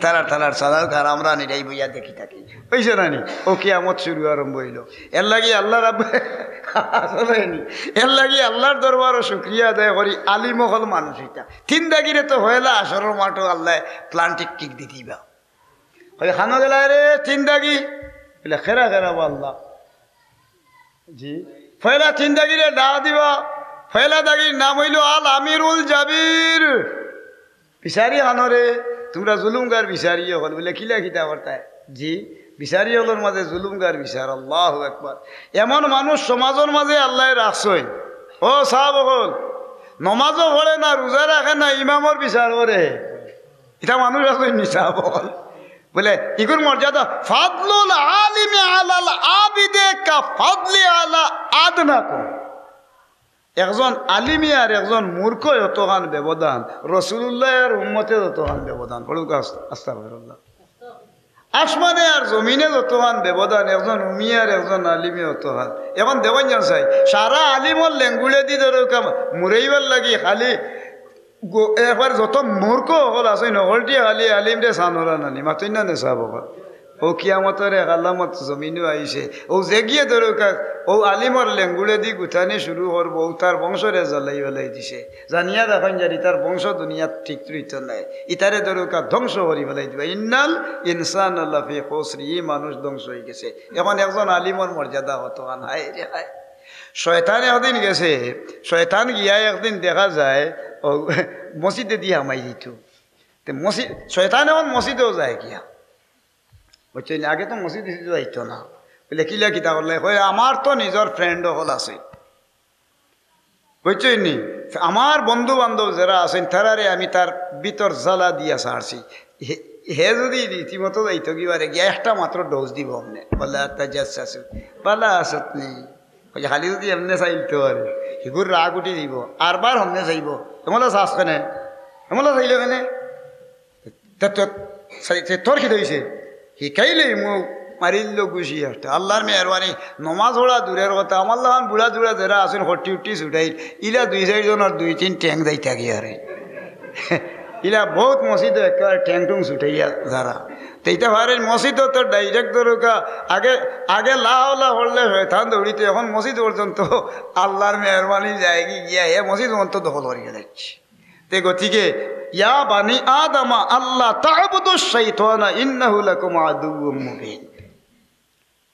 তারা তারার সাদাও কার আমরা নিরাই বইয়া দেখি থাকি। অইছে না নি? ও কিয়ামত শুরু আরম্ভ অইল। এর লাগি আল্লাহ রাব-, আসলে নি। এর লাগি আল্লার দরবারো শুকরিয়া আদায় করি, আলিম অকল মানুষ ইতা। তিন দাগিরে তো পয়লা হাশরর মাঠো আল্লায় planting kick দি দিবা। কই, "খানো গেলায় রে তিন দাগি?" বুলে, "কেরা কেরা বা আল্লাহ?" জি। পয়লা তিন দাগিরে ডাক দিবা। পয়লা দাগির নাম অইলো আল আমিরুল জাবির। বিচারি খানো রে, তুমরা জুলুমগার বিচারি অকল। বুলে, "কিলা কিতা করতায়?" জি, বিচারি অকলর মাঝে জুলুমগার বিচার। আল্লাহু আকবার। এমন মানুষ সমাজর মাঝে আল্লায় রাখছইন। ও সাব অকল, নমাজও পড়ে না, রোজা রাখে না, ইমামর বিচার করে। ইতা মানুষ আছইন নি সাব অকল? বুলে, ইগুর মর্যাদা, "ফাদলুল আলিমি আলাল আবিদে কা ফাদলি আলা আদনাকুম।" একজন আলিমে আর একজন মূর্খ যতখান ব্যবধান, রাসূলুল্লাহ আর উম্মতে যতখান ব্যবধান। পড়ুক আস্ত-, আস্তাগফিরুল্লাহ। আসমানে আর জমিনে যতখান ব্যবধান, একজন উমিয়ে আর একজন আলিমে অতখান। এখন দেখইন যেন চাই, সারা আলিমর লেঙ্গুড়েদি ধরো কাম মুরাইবার লাগি খালি গো-, এবার যত মূর্খ অকল আছইন, হকলটিয়ে খালি আলিমরে সানরা নানি, মাতইন না নে সাব অকল। ও কিয়ামতর এক আলামত জমিনো আইছে। ও যেগিয়ে ধরো কা-, ও আলিমর লেঙ্গুড়েদি গুতানি শুরু করবো, ও তার বংশরে জ্বালাই বালাই দিছে। জানিয়া রাখইন জানি, তার বংশ দুনিয়াত ঠিক রইতো নায়। ইতারে দরকার ধ্বংস করি ফেলাই দিবা। ইন্নাল ইনসানা লাফি খুসরি, ই মানুষ ধ্বংস অই গেছে। এখন একজন আলিমর মর্যাদা কতখান, হায় রে হায়। শয়তান একদিন গেছে, শয়তান গিয়া একদিন দেখা যায়, ও মসজিদেদি হামাই দিত। তে মসজিদ, শয়তান এখন মসজিদেও যায় গিয়া। বুঝছইন নি? আগে তো মসজিদ উসজিদে যাইতো না। বুলে, "কিলা কিতা করলে?" কয়, "আমার তো নিজর friend অকল আছে।" বুঝছইন নি? আমার বন্ধু বান্ধব যেরা আছইন, তারারে আমি তার ভিতর জ্বালা দিয়া ছাড়ছি। হে, হে যদি রীতিমতো যাইতো কি পারে, গিয়া একটা মাত্র dose দিব আপনে। বলে, "আত্মা যাচ্ছে আছে, বালা আসত নেই।" ওই যে খালি যদি এমনে চাইলতো পারে, হিগুর রাগ উঠি দিব, আরবার হমনে চাইব। এমলা চাস কেনে? এমলা চাইলে কেনে? তে তো-, সে, সে তোর কিতা অইছে? হিকাইলে মু মারিল গুছি একটা। আল্লাহর মেহেরবানি, নমাজ পড়া দূরের কথা, আমার লাখান বুড়া জুড়া যেরা আছইন, হট্টি উট্টি ছুটাইল, ইলা দুই চাইর জনর দুই তিন ঠ্যাং যাইতা গিয়া রে। ইলা বহুত মসজিদো একেবারে ঠ্যাং টুং ছুটাইয়া যারা। তে ইতা পারের মসজিদো তো direct দরকা, আগে, আগে লা হাওলা পড়লে শয়তান দৌড়িতো, এখন মসজিদ পর্যন্ত আল্লাহর মেহেরবানি যায়গি গিয়া, হে মসজিদ পর্যন্ত দখল করিয়া যাইছে। তে গতিকে, ইয়া বানি আদমা আল্লা তা'বুদুশ শাইতানা ইন্নাহু লাকুম আদুউম মুবিন।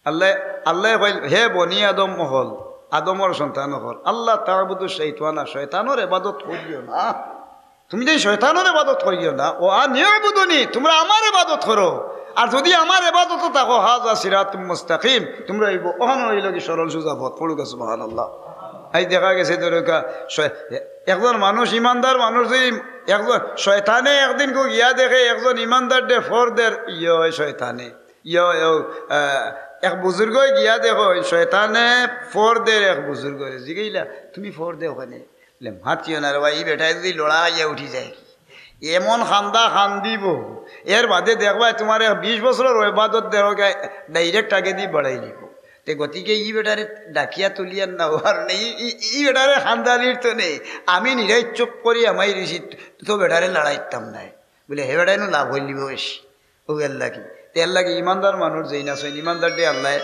আল্লাহ, আল্লাহ কইল, "হে বনি আদম অকল, আদমর সন্তান অকল, আল্লা তা'বুদুশ শাইতানা, শয়তানর ইবাদত করিও না। তুমি যে শয়তানর ইবাদত করিও না, ওয়া আনি'বুদুনি, তোমরা আমার ইবাদত করো। আর যদি আমার ইবাদতো থাকো, হাযা সিরাতুম মুস্তাকিম, তোমরা অইব, অখান অইল কি সরল সুজা পথ।" পড়ুক সুবহানাল্লাহ। আইজ দেখা গেছে দরকা, শয়-, একজন মানুষ, ইমানদার মানুষ যদি একজন, শয়তানে একদিন কো গিয়া দেখে একজন ইমানদাররে ফর দের, ইয়ে অয় শয়তানে, ইয়ে অয়, ও, আহ, এক বুজুর্গয় গিয়া দেখইন শয়তানে ফর দের এক বুজুর্গরে। জিগাইলা, "তুমি ফর দেও কেনে?" বলে, "মাতিও না রে ভাই, ই বেটায় যদি লড়াইয়া উঠি যায় কি?" এমন কান্দা কান্দিব, এর বাদে দেখবায় তুমার এক বিশ বছরর ইবাদত দেখবায় direct আগেদি বাড়াই দিব। তে গতিকে ই বেটারে ডাকিয়া তুলিয়া নেওয়ার নেই, ই, ই, ই বেটারে কান্দানির তো নেই। আমি নিরাই চুপ করি আমাই রইছি, তো বেটারে লড়াইতাম নায়। বলে, "হে বেটায় নু লাভ অইলিব বেশি।" ও এর লাগি। তে এর লাগি ইমানদার মানুষ যেইন আছইন, ইমানদাররে আল্লায়,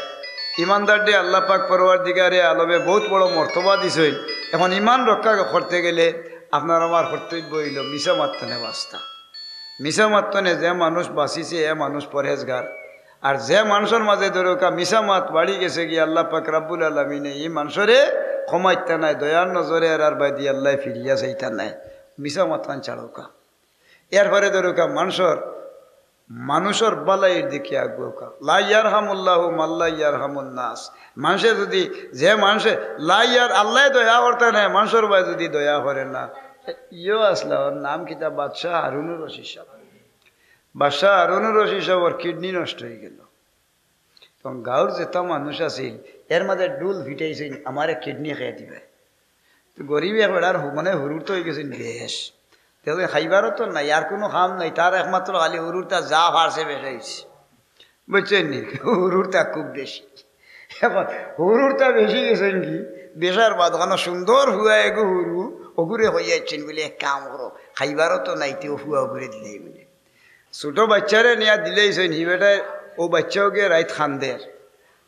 ইমানদাররে আল্লা পাক পরওয়ারদিগারে আলমে বহুত বড় মর্তবা দিছইন। এখন ইমান রক্ষা করতে গেলে আপনার আমার কর্তব্য অইল মিছা মাততে না বাঁচতা। মিছা মাত তনে যে মানুষ বাঁচিছে, এ মানুষ পরহেজগার। আর যে মানুষর মাঝে ধরুকা মিছা মাত বাড়ি গেছে গিয়া, আল্লাহ পাক রাব্বুল আলামিনে ই মানুষরে ক্ষমা ইতা নাই, দয়ার নজরে আর আর বায়দি আল্লাহ ফিরিয়া চাইতা নাই। মিছা মাত খান ছাড়ুকা। এরপরে ধরুকা মানুষর, মানুষর বালাইর দিকে আগুকা। লা ইয়ারহামুল্লাহু মান লা ইয়ারহামুন নাস। মানুষে যদি, যে মানুষে লা ইয়ার-, আল্লাহ দয়া করতা নাই, মানুষর বায় যদি দয়া করে না, ইয়ো আসলা, ওর নাম কিতা? বাদশাহ হারুনুর রশিদ সাহেব। বাদশাহ হারুনুর রশিদ সাহেবর কিডনি নষ্ট হয়ে গেল। তখন গাঁওর যেতা মানুষ আছিল, এর মাঝে ডুল ফিটাইছইন, "আমারে কিডনি খেয়ে দিবে।" তো গরিব এক বেটার হু-, মানে হুরুর তো হয়ে গেছেন বেশ। তো খাইবারও তো নাই, আর কোনো কাম নাই, তার একমাত্র খালি হুরুরটা যা পারছে বেশাইছে। বুঝছেন নি? হুরুরটা খুব বেশি। এখন হুরুরটা বেশি গেছেন কি, বেশার বাদ ওখানে সুন্দর হুয়া এগো হুরু, ওগুরে হইয়াছেন বলে, "এক কাম করো, খাইবারও তো নাই, তেও হুয়া ওগুরে দিলাই" বলে। ছোট বাচ্চারে নিয়া দিলাইছইন, হি বেটায় ও বাচ্চাও গিয়া রাইত খান্দের।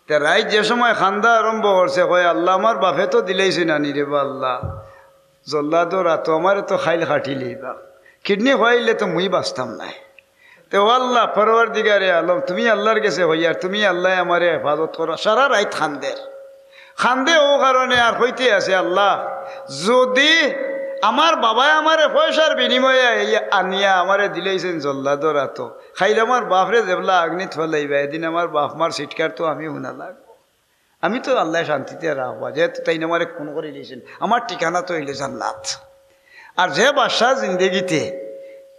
তে রাইত যে সময় খান্দা আরম্ভ করছে, কয়, "আল্লাহ, আমার বাফে তো দিলাইছইন আনি রে বা আল্লাহ, জল্লাদর আতো আমারে তো খাইল কাটি লইবা, কিডনি খোয়াইলে তো মুই বাঁচতাম নায়। তে ও আল্লাহ, পরওয়ারদিগারে আলম, তুমি আল্লাহর গেছে হইয়ার, তুমি আল্লাহ আমারে হেফাজত করো।" সারা রাইত খান্দের। খান্দে ও কারণে আর কইতে আছে, "আল্লাহ, যদি আমার বাবায় আমারে পয়সার বিনিময়ে এই আনিয়া আমারে দিলাইছইন জল্লাদর আতো, খাইল আমার বাফরে যেবলা আগ্নিত ফেলাইবা, এদিন আমার বাফ মার সিটকার তো আমি হুনা লাগবো। আমি তো আল্লাহ শান্তিতে রাখবা, যেহেতু তাইন আমারে খুন করি দিয়েছেন, আমার ঠিকানা তো হইল জান্নাত।" আর যে বাদশাহ জিন্দেগিতে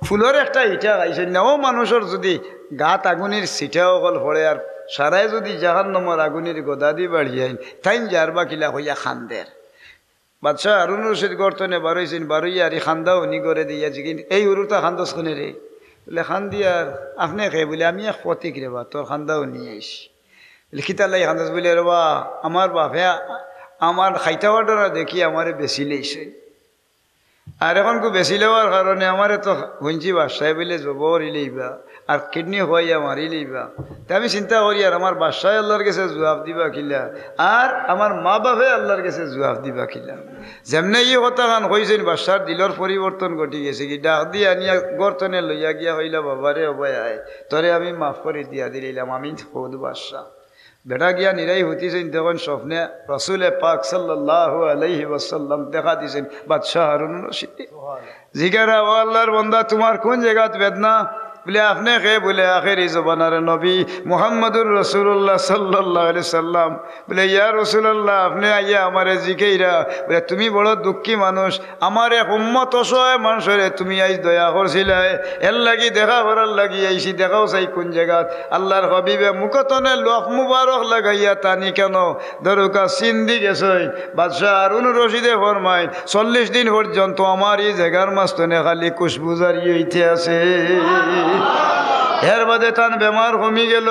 ফুলর একটা ইটা খাইছইন না, ও মানুষর যদি গাত আগুনের ছিটা অকল পড়ে আর সারায় যদি জাহান্নামর আগুনের গদা দি বাড়িয়াইন, তাইন যার বা কিলা হইয়া খান্দের। বাদশাহ হারুন রশিদ গর্তনে বারইছইন, বারইয়া আর ই খান্দা উনি করে দিয়া জিগিন, "এই হুরুতা খান্দস কেনে রে?" বলে, "খান্দি আর আপনে কে?" বলে, "আমি এক ফতিক রে বা, তোর খান্দা উনি আইছি।" বলে, "কিতার লাগি খান্দস?" বলে, "রে বা, আমার বাফে আমার খাইতা পারতো না দেখি আমারে বেশি লইছে।" আর এখন কু বেশি লেওয়ার কারণে আমারে তো হুনছি বাদশায় বলে জবর ইলেইবা, আর কিডনি খোয়াইয়া মারি লইবা। তে আমি চিন্তা করি, আর আমার বাদশায় আল্লাহর গেছে জুয়াব দিবা কিলা, আর আমার মা বাফে আল্লাহর গেছে জুয়াব দিবা কিলা। যেমনে ই কথা খান কইছইন, বাদশার দিলর পরিবর্তন ঘটি গেছে কি, ডাক দিয়া আনিয়া গর্তনে লইয়া গিয়া কইলা, "বাবারে, ও ভাই আয়, তোরে আমি মাফ করি দিয়া দিলাইলাম, আমি খোদ বাদশা।" বেটা গিয়া নিরাই হুতিছইন, তখন স্বপ্নে রসুলে পাক সাল্লাল্লাহু আলাইহি ওয়াসাল্লাম দেখা দিছইন বাদশাহ হারুন রশিদ। জিগারা, "ও আল্লাহর বন্দা, তোমার কোন জায়গাত বেদনা?" বলে, "আপনে কে?" বলে, "আখেরি জমানার নবী মুহাম্মাদুর রাসূলুল্লাহ সাল্লাল্লাহু আলাইহি সাল্লাম।" বলে, "ইয়া রাসূলুল্লাহ, আপনে আইয়া আমারে জিকাইরা।" বলে, "তুমি বড় দুঃখী মানুষ, আমার এক উম্মত অসহায় মানুষরে তুমি আইজ দয়া করছিলায়, এর লাগি দেখা করার লাগি আইছি, দেখাও চাই কোন জায়গাত।" আল্লাহর হাবিবে মুখতনে লফ মুবারক লাগাইয়া তানি কেন দরুকা সিন্দি গেছইন। বাদশাহ হারুন রশিদে ফরমাইন, "চল্লিশ দিন পর্যন্ত আমার ই জাগার মাঝখানে খালি খুশবু জারি হইতে আছে।" এর বাদে তান বেমার কমি গেল।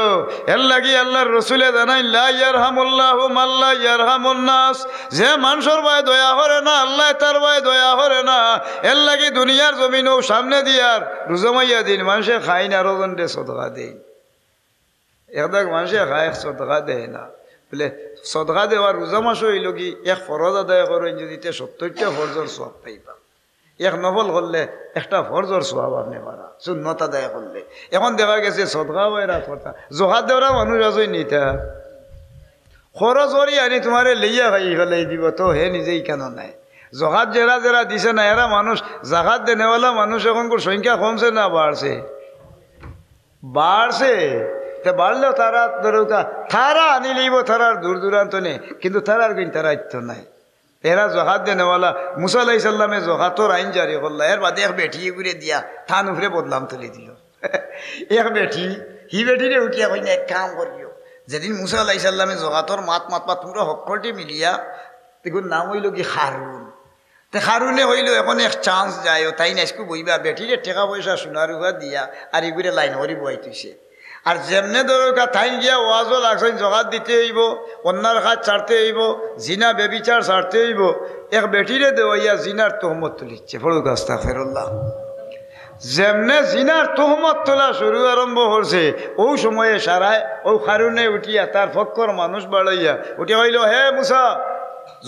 এর লাগি আল্লাহর রসুলে জানাইন, "লা ইয়ারহামুল্লাহু মান লা ইয়ারহামুন নাস।" যে মানুষর বায় দয়া করে না, আল্লাহ তার বায় দয়া করে না। এর লাগি দুনিয়ার জমিনও সামনে দিয়ার রোজা মাইয়া দিন মানুষে খাইন, আরো জনরে সদকা দেইন। এক দাগ মানুষে খায়, এক সদকা দেয় না। বলে, সদকা দেওয়ার রোজা মাস হইল কি, এক ফরজ আদায় করেন যদি, তে সত্তরটা ফরজর সওয়াব পাইবা। এক নফল করলে একটা ফরজর সওয়াব আপনে পারা, সুন্নত আদায় করলে। এখন দেখা গেছে সদকা বাইরা করতা, জকাত দেওরা মানুষ আছে নিতা। খরচ করি আনি তোমারে লইয়া খাই ফেলাই দিব, তো হে নিজেই কেন নাই? জকাত যেরা যেরা দিছে না, এরা মানুষ, জাকাত দেনেওয়ালা মানুষ এখন সংখ্যা কমছে না বাড়ছে? বাড়ছে। তে বাড়লেও তারা ধরুকা, তারা আনি লইব, তারার দূর দূরান্ত নেই, কিন্তু তারার গুণ তারা ইত্য নাই। এরা জকাত দেনেওয়ালা, মুসা আলাইহিস সালামে জকাতর আইন জারি করলা, এর বাদে এক বেটি ঘুরে দিয়া তান উপরে বদনাম তুলি দিল। এক বেটি, হি বেটিরে উঠিয়া কই না, "এক কাম করিও, যেদিন মুসা আলাইহিস সালামে জকাতর মাত মাতবা তোমরা হক্কলটি মিলিয়া, এগুর নাম হইল কি কারুন।" তে কারুনে কইল, "এখন এক চান্স যায়, ও তাইন আইজকু বইবা, বেটিরে টেকা পয়সা সোনা রুপা দিয়া আর ইগুরে লাইন করি বওয়াই থইছে।" আর যেমনে ধরুকা তাইন গিয়া ওয়াজও লাগছইন, জকাত দিতে হইব, অন্যার কাজ ছাড়তে হইব, জিনা বেবিচার ছাড়তে হইব, এক বেটিরে দেওয়াইয়া জিনার তহমত তুলিচ্ছে। পড়ুক আস্তাগফিরুল্লাহ। যেমনে জিনার তহমত তোলা শুরু আরম্ভ করছে, ও সময়ে সারায় ও কারুনে উঠিয়া তার পক্ষর মানুষ বাড়াইয়া উঠিয়া কইল, "হে মুসা,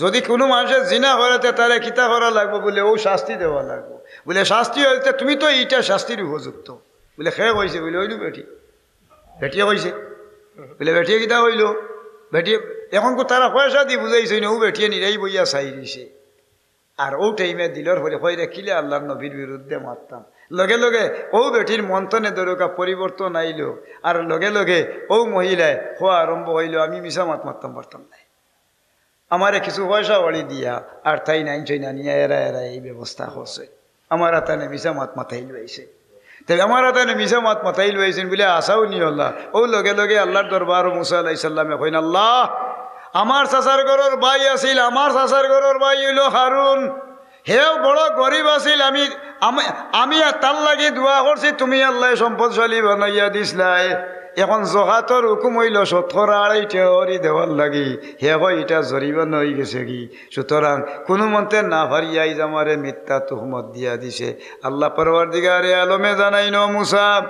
যদি কোনো মানুষে জিনা করে, তে তারে কিতা করা লাগবো?" বলে, "ও শাস্তি দেওয়া লাগবো।" বুলে, "শাস্তি অইতে তুমি তো ইটা শাস্তির উপযুক্ত।" বুলে, "কে কইছে?" বুলে, "অইলো বেটি।" বেটিয়ে কইছে। বুলে, "বেটিয়ে কিতা কইলো?" বেটিয়ে, এখন কো তারা পয়সা দি বুঝাইছে না, ও বেটিয়ে নিরাই বইয়া চাই দিছে। আর ও টাইমে দিলর পরে কইরে, "কিলা আল্লাহর নবীর বিরুদ্ধে মাততাম।" লগে লগে ও বেটির মন তনে দরকা পরিবর্তন আইলো, আর লগে লগে ও মহিলায় কওয়া আরম্ভ অইলো, "আমি মিছা মাত মাততাম পারতাম না।" আমারে কিছু পয়সা বাড়ি দিয়া আর তাইন আনছইন আনিয়া এরা এরা এই ব্যবস্থা করছে। আমার আতানে মিছা মাত মাতাইল আইছে। তবে আমার আতানে মিছা মাত মাতাইল আইছেন বুলে আশাও নি আল্লাহ। ও লগে লগে আল্লাহর দরবার মুসা আলাইহিস সালামে কইন, "আল্লাহ, আমার চাচার ঘরর ভাই আছিল, আমার চাচার ঘরর ভাই অইলো কারুন, হেও বড় গরিব আছিল, আমি, আমি, আমি তার লাগি দোয়া করছি, তুমি আল্লাহ সম্পদশালী বানাইয়া দিছলায়। এখন জকাতর হুকুম অইলো শতকরা আড়াইটা করি দেওয়ার লাগি, হে কয় ইটা জরিমানা অইগেছে গি।" সুতরাং কুনু মন্তে না পারিয়া আইজ আমারে মিথ্যা তুহমত দিয়া দিছে। আল্লাহ পরওয়ারদিগারে আলমে জানাইন, "ও মুসা,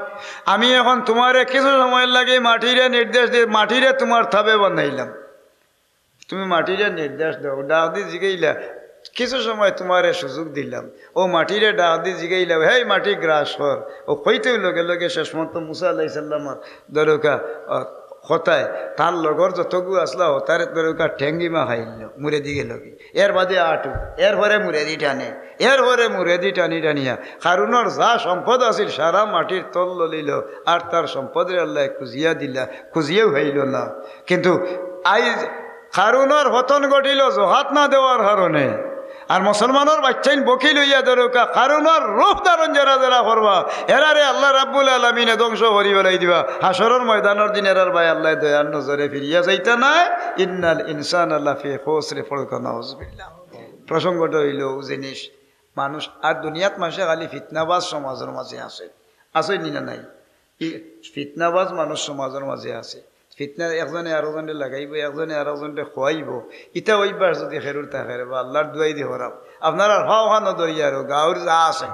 আমি এখন তুমারে কিছু সময়র লাগি মাটিরে নির্দেশ দি, মাটিরে তুমার তাবে বানাইলাম। তুমি মাটিরে নির্দেশ দেও, ডাক দি জিগাইলা, কিছু সময় তুমারে সুযোগ দিলাম।" ও মাটিরে ডাক দি জিগাইলা, "হেই মাটি, গ্রাস কর।" ও কইতেউ লগে লগে শেষ মতো মুসা আলাইহিস সালামর দরকা, আহ, হতায় তার লগর যতগু আসলা হতারে দরকা ঠেঙ্গিমা খাইল, মুরেদি গেল গি। এর বাদে আটু, এরপরে মুরেদি টানে, এরপরে মুরেদি টানি টানিয়া কারুনর যা সম্পদ আছিল সারা মাটির তল ললিল, আর তার সম্পদরে আল্লাহ খুজিয়া দিলা, খুজিয়াও হইল না। কিন্তু আইজ কারুনর পতন ঘটিল জকাত না দেওয়ার কারণে। আর মুসলমানর বাইচ্চাইন বকিল অইয়া দরকা, কারুনর রূপ ধারণ যেরা যেরা করবা, এরারে আল্লাহ রাব্বুল আলামিনে ধ্বংস করি ফেলাই দিবা। হাশরর ময়দানর দিন এরার বায় আল্লাহ দয়ার নজরে ফিরিয়া চাইতা নায়। ইন্নাল ইনসানা লাফি খুসরি, পড়ুক্কা নাউজুবিল্লাহ। প্রসঙ্গটা অইলো ও জিনিস, মানুষ আর দুনিয়াত মাসে খালি ফিতনাবাজ সমাজর মাঝে আছে, আছে নি না নাই? ই ফিতনাবাজ মানুষ সমাজর মাঝে আছে। ফিতনা একজনে আরোজনরে লাগাইবো, একজনে আরোজনরে খোয়াইবো। ইতা অভ্যাস যদি খেরুর থাকে রে বা, আল্লাহর দুয়াই দি হরাম। আপনারার হওয়া খানো দরিয়ারও গাঁওর যা আছে,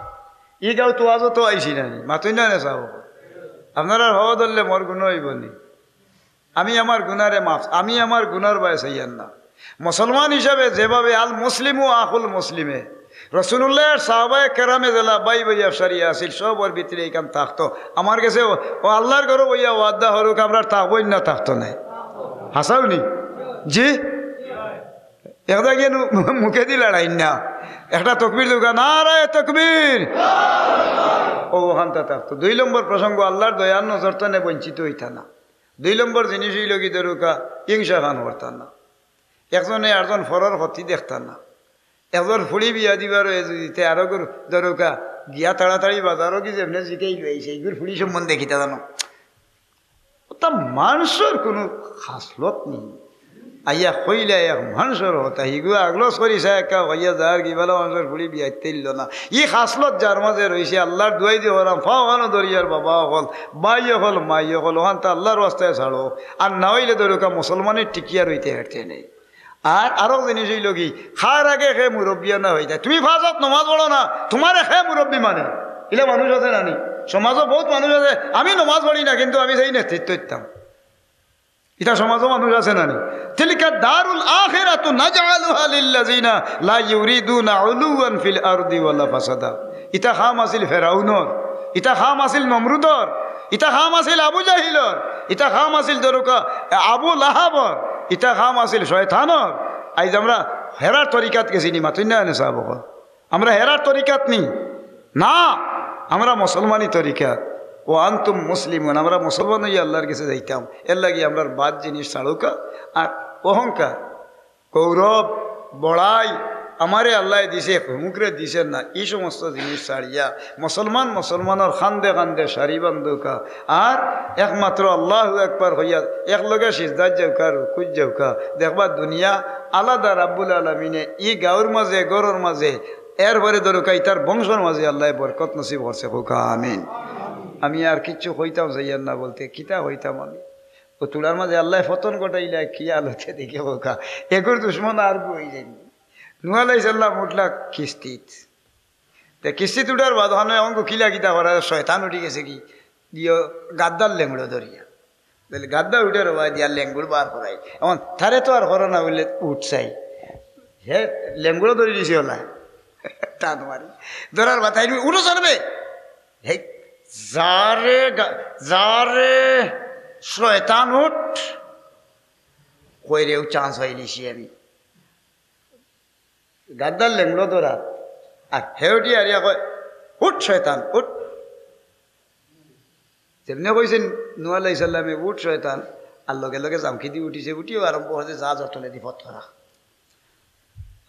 ই গাঁও তো আজও তো আইছি না নি, মাতুই না নে চাও। আপনারার হওয়া ধরলে মোর গুণ অইবো নি? আমি আমার গুনারে মাফ, আমি আমার গুনার বায় চাইয়ার না। মুসলমান হিসাবে যেভাবে আল মুসলিমু আখুল মুসলিমে, রসুলুল্লাহর সাহাবায়ে কেরামে যেলা বাই বাই আফসারি আছিল, সবর ভিতরে ইখান থাকতো। আমার গেছে ও, ও আল্লাহর ঘরো বইয়া ওয়াদা হরুক, আমরা থাকবো না, থাকতো নাই। হাসাও নি? জি? একটা গিয়ে নু-, মুখে দি লড়াই না। একটা তকবির দুগা, নারায়ে তকবির। ও ওখানটা থাকতো। দুই নম্বর প্রসঙ্গ, আল্লাহর দয়ার নজর তনে বঞ্চিত অইতা না। দুই নম্বর জিনিস অইলো কি দরকা, হিংসা খান করতা না। একজনে আরজন ফরর ক্ষতি দেখতা না। একজন ফুড়ি বিয়া দিবার অয় যদি তে আরোগুর দরকা গিয়া তাড়াতাড়ি বাজারো কি যেমনে জিকাইল আইছে, ইগুর ফুড়ি সম্বন্ধে কিতা জানো? অতা মানষর কুনু খাসলত নি। আইয়া কইলা এক মানষর কথা, হিগু আগলস করি চায় একা কইয়া যার কি বালা মানষর ফুড়ি বিয়া দিতে ইল না। ই খাসলত যার মাঝে রইছে, আল্লাহর দুয়াই দি কইরাম, ফাও খানো দরিয়ার বাবা অকল, ভাই অকল, মাই অকল, ওখান তো আল্লাহর ওয়াস্তায় ছাড়ো। আর না অইলে দরকা মুসলমানর টিকিয়া রইতে হারতে নাই। আর আরো জিনিস অইলো কি, কার আগে কে মুরব্বিয়ানা অইতায়। তুমি পাঁচ ওয়াক্ত নমাজ পড়ো না, তুমারে কে মুরব্বি মানে? ইলা মানুষ আছে না নি? সমাজো বউত মানুষ আছে, আমি নমাজ পড়ি না, কিন্তু আমি সেই নেতৃত্ব দিতাম। ইতা সমাজো মানুষ আছে না নি? তিলকা দারুল আখিরাতু নাজআলুহা লিল্লাযিনা লা ইউরিদুনা উলুওয়ান ফিল আরদি ওয়ালা ফাসাদা। ইতা কাম আছিল ফেরাউনর, ইতা কাম আছিল নমরুদর, ইতা কাম আছিল আবু জাহিলর, ইতা কাম আছিল দরকা আবু লাহাবর, ইতা কাম আছিল শয়তানর। আইজ আমরা হেরার তরিকাত গেছি নি, মাতুই না নে সাব অকল? আমরা হেরার তরিকাত নি? না, আমরা মুসলমানি তরিকাত। ওয়া আনতুম মুসলিমুন, আমরা মুসলমান অইয়া আল্লাহর গেছে যাইতাম। এর লাগি আমরার বাদ জিনিস ছাড়ুক্কা। আর অহংকার, গৌরব, বড়াই, আমারে আল্লায় দিছে, অমুকরে দিছে না, ই সমস্ত জিনিস ছাড়িয়া মুসলমান মুসলমানর কান্দে কান্দে সারি বান্ধুক্কা। আর একমাত্র আল্লাহু আকবার কইয়া একলগে সিজদাত যাউক্কা, রুকুত যাউক্কা। দেখবা দুনিয়া আলাদা রাব্বুল আলামিনে ই গাঁওর মাঝে, ঘরর মাঝে, এরপরে দরকা ইতার বংশর মাঝে আল্লায় বরকত নসিব করছে, কউক্কা আমিন। আমি আর কিচ্ছু কইতাম চাইয়ার না বলতে, কিতা কইতাম আমি? ও তুলার মাঝে আল্লায় পতন ঘটাইলা, কি হালতে দেখি কউক্কা। এগুর দুশমন আর বই যায়নি। নূহ আলাইহিস সালাম উঠলা কিস্তিত। তে কিস্তিত উঠার বাদ অখানো এখন কিলা কিতা করা, শয়তান উঠি গেছে কি, গিয়া গাদ্দার লেংড়ো ধরিয়া। তাইলে গাদ্দা উঠে রবাই দিয়া লেঙ্গুড় বার করাই। এখন তারে তো আর করো না বললে উঠ চাই। হে লেঙ্গুড়ো ধরি দিছে ওলা। টান মারি ধরার মাথায় উঠো চলবে। হেই, যারে গা-, যারে শয়তান উঠ, কইরেও চান্স পাইলিছি আমি। গাদ্দার লেংলো ধরা, আর হেউটি আরিয়া কয়, "উঠ শয়তান, উঠ।" যেমনে কইছেন নূহ আলাইহিস সালামে, "উঠ শয়তান", আর লগে লগে জামকি দি উঠিছে, উঠিও আরম্ভ করছে যা যা তলেদি ফত করা।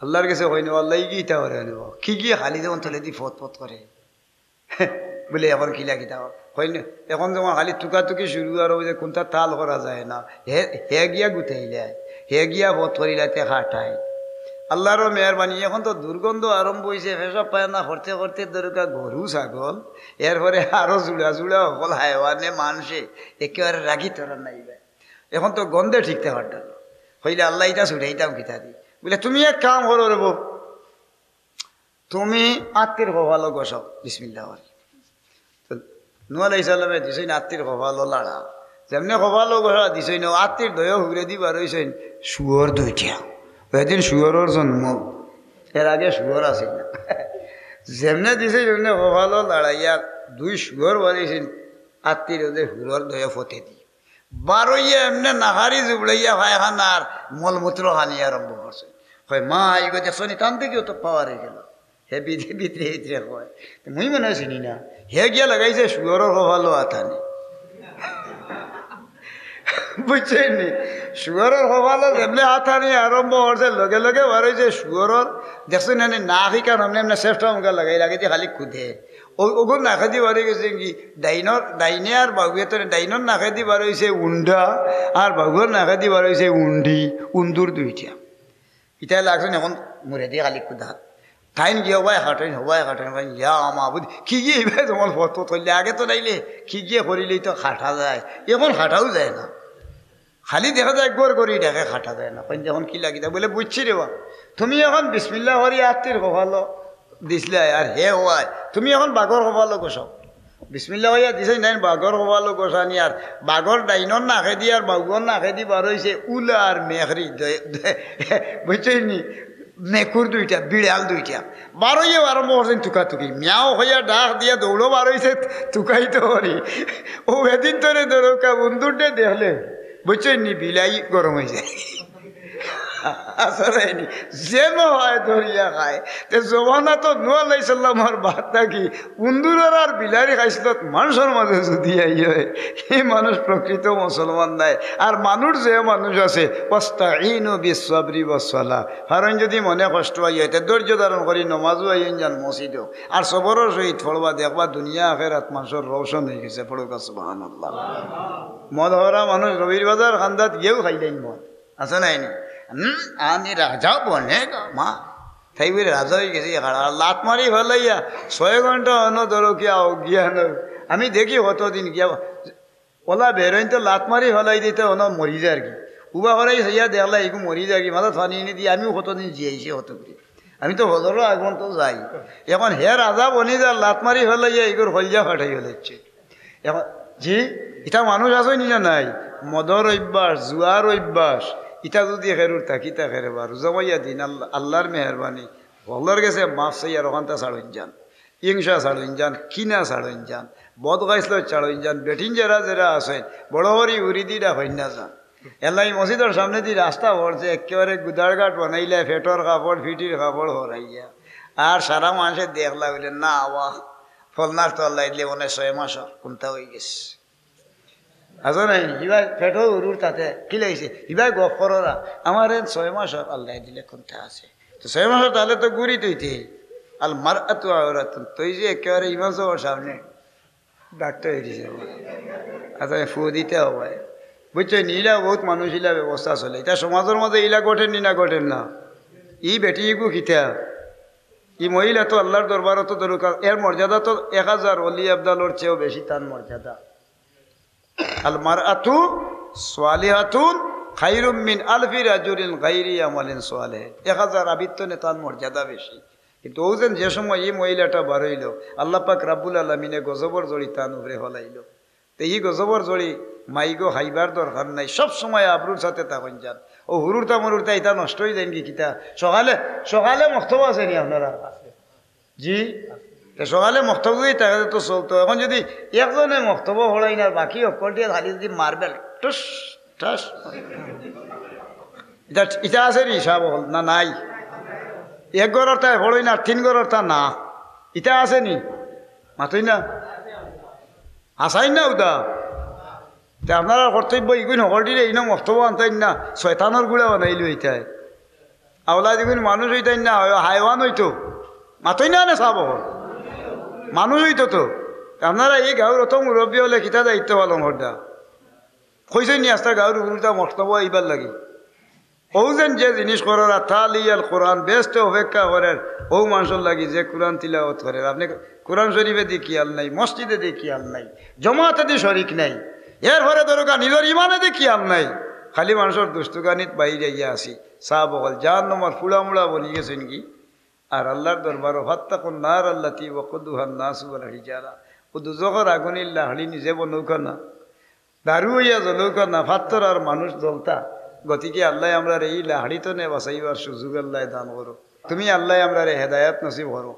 আল্লাহর গেছে কইন, "আল্লাহ, ই কিতা করে আনবো? কি গিয়ে খালি যেমন তলেদি ফত ফত করে?" বলে, "এখন কিলা কিতা কইন, এখন যেমন খালি তুকাতুকি শুরু আর ওই যে কোনটা তাল করা যায় না, হে, হে গিয়া গুতাইলায়, হে গিয়া ফত করিলাতে খাটায়।" আল্লাহরও মেহেরবানি, এখন তো দুর্গন্ধ আরম্ভ হইছে, পেশাব পায়খানা করতে করতে দরকার গরু ছাগল, এরপরে আরো জুড়া জুড়া হকল হায়ওয়ানে মানষে একেবারে রাগি তরার নাই ভাই। এখন তো গন্ধে ঠিকতে পারতাম না। কইলে, "আল্লাহ, ইটা ছুটাইতাম কিতা দি?" বলে, "তুমি এক কাম করো রে বউ, তুমি আত্তির কপালো ঘষাও, বিসমিল্লাহ করি।" তো নূহ আলাইহিস সালামে দিছইন আত্তির কপালো লাড়া। যেমনে কপালো ঘষা দিছইন, ও আত্তির দয়া হুরে দি বার হইছইন শুয়োর দুইটা। ওইদিন শুয়োরর জন্ম, এর আগে শুয়োর আছিল না। যেমনে দিছে, যেমনে কপালো লাড়াইয়া দুই শুয়োর বার হইছইন, আত্তির ওদের হুরর দয়া ফতে দি। বারইয়া এমনে নাহারি জুবড়াইয়া পায়খানার মলমূত্র হানি আরম্ভ করছে। কয়, "মা, ইগো দেখছো নি, টান দেখিও তো পাওয়ার হয়ে গেল।" হে ভিতরে ভিতরে ভিতরে কয়, "তো মুই মনে হয় চিনি না।" হে গিয়া লাগাইছে শুয়োরর কপালো আতানি। বুঝছেন নি? শুয়োরর কপালো যেমনে আতানি আরম্ভ করছে, লগে লগে বার হইছে শুয়োরর, দেখছো না নি, না কি কারণ এমনে এমনে চেষ্টা মুখা লাগাই লাগে যে খালি খুদে। ও, ওগুর নাকেদি বারই গেছে কি, ডাইনর, ডাইনে আর বাউয়ে তরে, ডাইনর নাকেদি বার হইছে উন্ডা, আর বাউর নাকেদি বার হইছে উন্ডি, উন্দুর দুইটা। ইটা লাগছে না এখন মুরেদি খালি কুদা। তাইন গিয়া হবায় খাটেন, হবায় খাটেন, কইন, "ইয়া মাবুদ, কি গিয়ে ইবায় তোমার ফত ফত করলে? আগে তো নাইলে, কি গিয়ে করিলেই তো খাটা যায়, এখন খাটাও যায় না।" খালি দেখা যায় গড় গড়ি ডাকে, খাটা যায় না। কইন, "এখন কি লাগি?" তা বলে, "বুঝছি রে বা, তুমি এখন বিসমিল্লাহ করি আত্তির কপালো দিছলায়, আর হে হওয়ায়, তুমি এখন বাঘর কপালো ঘষাও।" বিসমিল্লাহ কইয়া দিছইন নাইন বাঘর কপালো ঘষানি, আর বাঘর ডাইনর নাকেদি আর বাউর নাকেদি বার হইছে উলা আর মেখরি, দে-, দে-, বুঝছইন নি? মেকুর দুইটা, বিড়াল দুইটা। বারইয়া আরম্ভ করছেন তুকাতুকি। মিয়াও হইয়া ডাক দিয়া দৌড়ো বার হইছে তুকাইতে পারি। ও এদিন তরে ধরো কা বন্ধুরটা দেখলে, বুঝছইন নি, বিলাই গরম হয়ে যায়। আসলে নি, যেন হয় ধরিয়া খায়। তে জমানা তো নূহ আলাইহিস সালামর বাদ থাকি উন্দুরর আর বিলারি খাইছিল, মানুষর মাঝে যদি আই হয়, এই মানুষ প্রকৃত মুসলমান নাই। আর মানুষ যে মানুষ আছে, "ওয়াস্তাইনু বিসসাবরি ওয়াসসালাহ", কারণ যদি মনে কষ্ট হয়, এতে ধৈর্য ধারণ করি নমাজও আইন যান মসজিদও। আর সবরর সহিত পড়বা, দেখবা দুনিয়া আখেরাত মানুষর রোশন হয়ে গেছে। পড়ুক সুবহানাল্লাহ। মদ হরা মানুষ রবির বাজার খান্দাত গিয়েও খাইলেন মদ। আছে নাই নি? হুম, আমি রাজা বনেগা মা। তাই বলে রাজা হয়ে গেছে, খাড়া লাত মারি ফেলাইয়া ছয় ঘন্টা অন্য ধরো কি আও গিয়া নয়। আমি দেখি কতদিন গিয়া ওলা বেরোইন তো লাত মারি ফেলাই দিতে অন্য মরি যায় আর কি। উবা করাই হইয়া দেখলা এগু মরি যায় আর কি, মাথা ফানি এনে দিয়ে আমিও কতদিন জিয়াইছি কত করে। আমি তো হজরও আগমন তো যাই। এখন হে রাজা বনি যার লাত মারি ফেলাইয়া এগুর হলজা ফাটাই ফেলাচ্ছে। এখন জি, ইটা মানুষ আছে নি না নাই? মদর অভ্যাস, জুয়ার অভ্যাস, ইটা যদি খেরুর থাকি থাকে রে বা, রোজা মাইয়া দিন আল্লাহ, আল্লাহর মেহেরবানি, আল্লাহর গেছে মাফ চাই আর ওখানটা ছাড়ুন যান, হিংসা ছাড়ুন যান, কিনা ছাড়ুন যান, বদ গাইছলত ছাড়ুন যান, বেটিন যারা যারা আছেন, বড় করি উড়ি দিরা হইন না যান। এলাই মসজিদর সামনে দি রাস্তা পড়ছে, একেবারে গুদারঘাট বানাইলে, ফেটর কাপড়, ফিটির কাপড় হরাইয়া, আর সারা মানুষে দেখলা বলে, "না, আওয়া, ফলনার তো আল্লাহ দিলে মনে হয় ছয় মাস আর কোনটা হয়ে গেছে।" আছে নাই? ইবাই ফেটো উরুর তাতে কি লাগিছে? ইবাই গফ কররা। আমার এন ছয় মাস আর আল্লাহ দিলে কোনটা আছে? তো ছয় মাস তাহলে তো গুড়ি তুইতে। আল মার আতু আওরাতুন। তুই যে একেবারে ইমাম সাহেবের সামনে ডাক্তার হয়ে দিছে। আচ্ছা, ফু দিতে হবে। বুঝছো? ইলা বহুত মানুষ ইলা ব্যবস্থা চলে। এটা সমাজের মধ্যে ইলা ঘটের নি না ঘটের না? ই বেটি ইগু কিতা? ই মহিলা তো আল্লাহর দরবারও তো দরকার। এর মর্যাদা তো এক হাজার ওলি আবদালর চেয়েও বেশি তার মর্যাদা। আল মারআতু সালিহাতুন খায়রুম মিন আলফি রাজুলিন গায়রি আমালিন সালেহ। এক হাজার আবিত্ত নে তার মর্যাদা বেশি। কিন্তু ও যেন যে সময় এই মহিলাটা বার হইল, আল্লাহ পাক রাব্বুল আলামিনে গজবর জড়ি তান উপরে হলাইল। তো এই গজবর জড়ি মাইগো খাইবার দরকার নাই, সব সময় আবরুর সাথে থাকইন যান। ও হুরুরতা মুরুরতা ইতা নষ্ট হয়ে যায়নি কিতা? সকালে, সকালে মক্তব আছে নি আপনারা? জি, তে সকালে মক্তব গিয়া থাকে তো চলতো। এখন যদি একজনে মক্তব পড়াইন আর বাকি হকলটিয়ে খালি যদি মার্বেল, টুস, টাস, ইটা, ইটা আছে নি হিসাব হকল? না, নাই। এক ঘরর তাই পড়ইন আর তিন ঘরর তা না, ইটা আছে নি? মাতইন না, আছইন না উদা। তে আপনারার কর্তব্য ইগুইন হকলটিরে ইনো মক্তব আনতাইন না, শয়তানর গুড়া বানাইল অইতায়। আওলাদ ইগুইন মানুষ অইতাইন না, হায়ওয়ান অইতো। মাতইন না নে সাব হকল, মানুষ অইতো তো। আপনারা এই গাঁওর অত মুরব্বি অকলে কিতা দায়িত্ব পালন কররা? কইছইন নি আস্তা গাঁওর উরুতা মক্তব আইবার লাগি? অউ যেন যে জিনিস কররা, তালিয়াল কোরআন, বেহেস্তে অপেক্ষা করের, অউ মানষর লাগি যে কোরআন তিলাওয়াত করের। আপনে কোরআন শরীফেদি খিয়াল নাই, মসজিদেদি খিয়াল নাই, জমাতেদি শরিক নাই, এরপরে ধরউক্কা নিজর ইমানেদি খিয়াল নাই, খালি মানষর দুস্তুকানিত বাইর অইয়া আছি। সাব হকল জাহান্নামর ফুড়ামুড়া বনি গেছইন গি। আর আল্লার দরবারো ফাত্তাকুন নার আল্লাতি ওয়াকুদুহান নাসু ওয়াল হিজারা, অউ দুজখর আগুনির লাহড়ি নিজে বনউক্কা না, দারু অইয়া জ্বলউক্কা না, ফাত্তর আর মানুষ জ্বলতা। গতিকে আল্লায় আমরারে ই লাহড়ি তনে বাঁচাইবার সুযোগ আল্লায় দান করো। তুমি আল্লায় আমরারে হেদায়াত নসিব করো।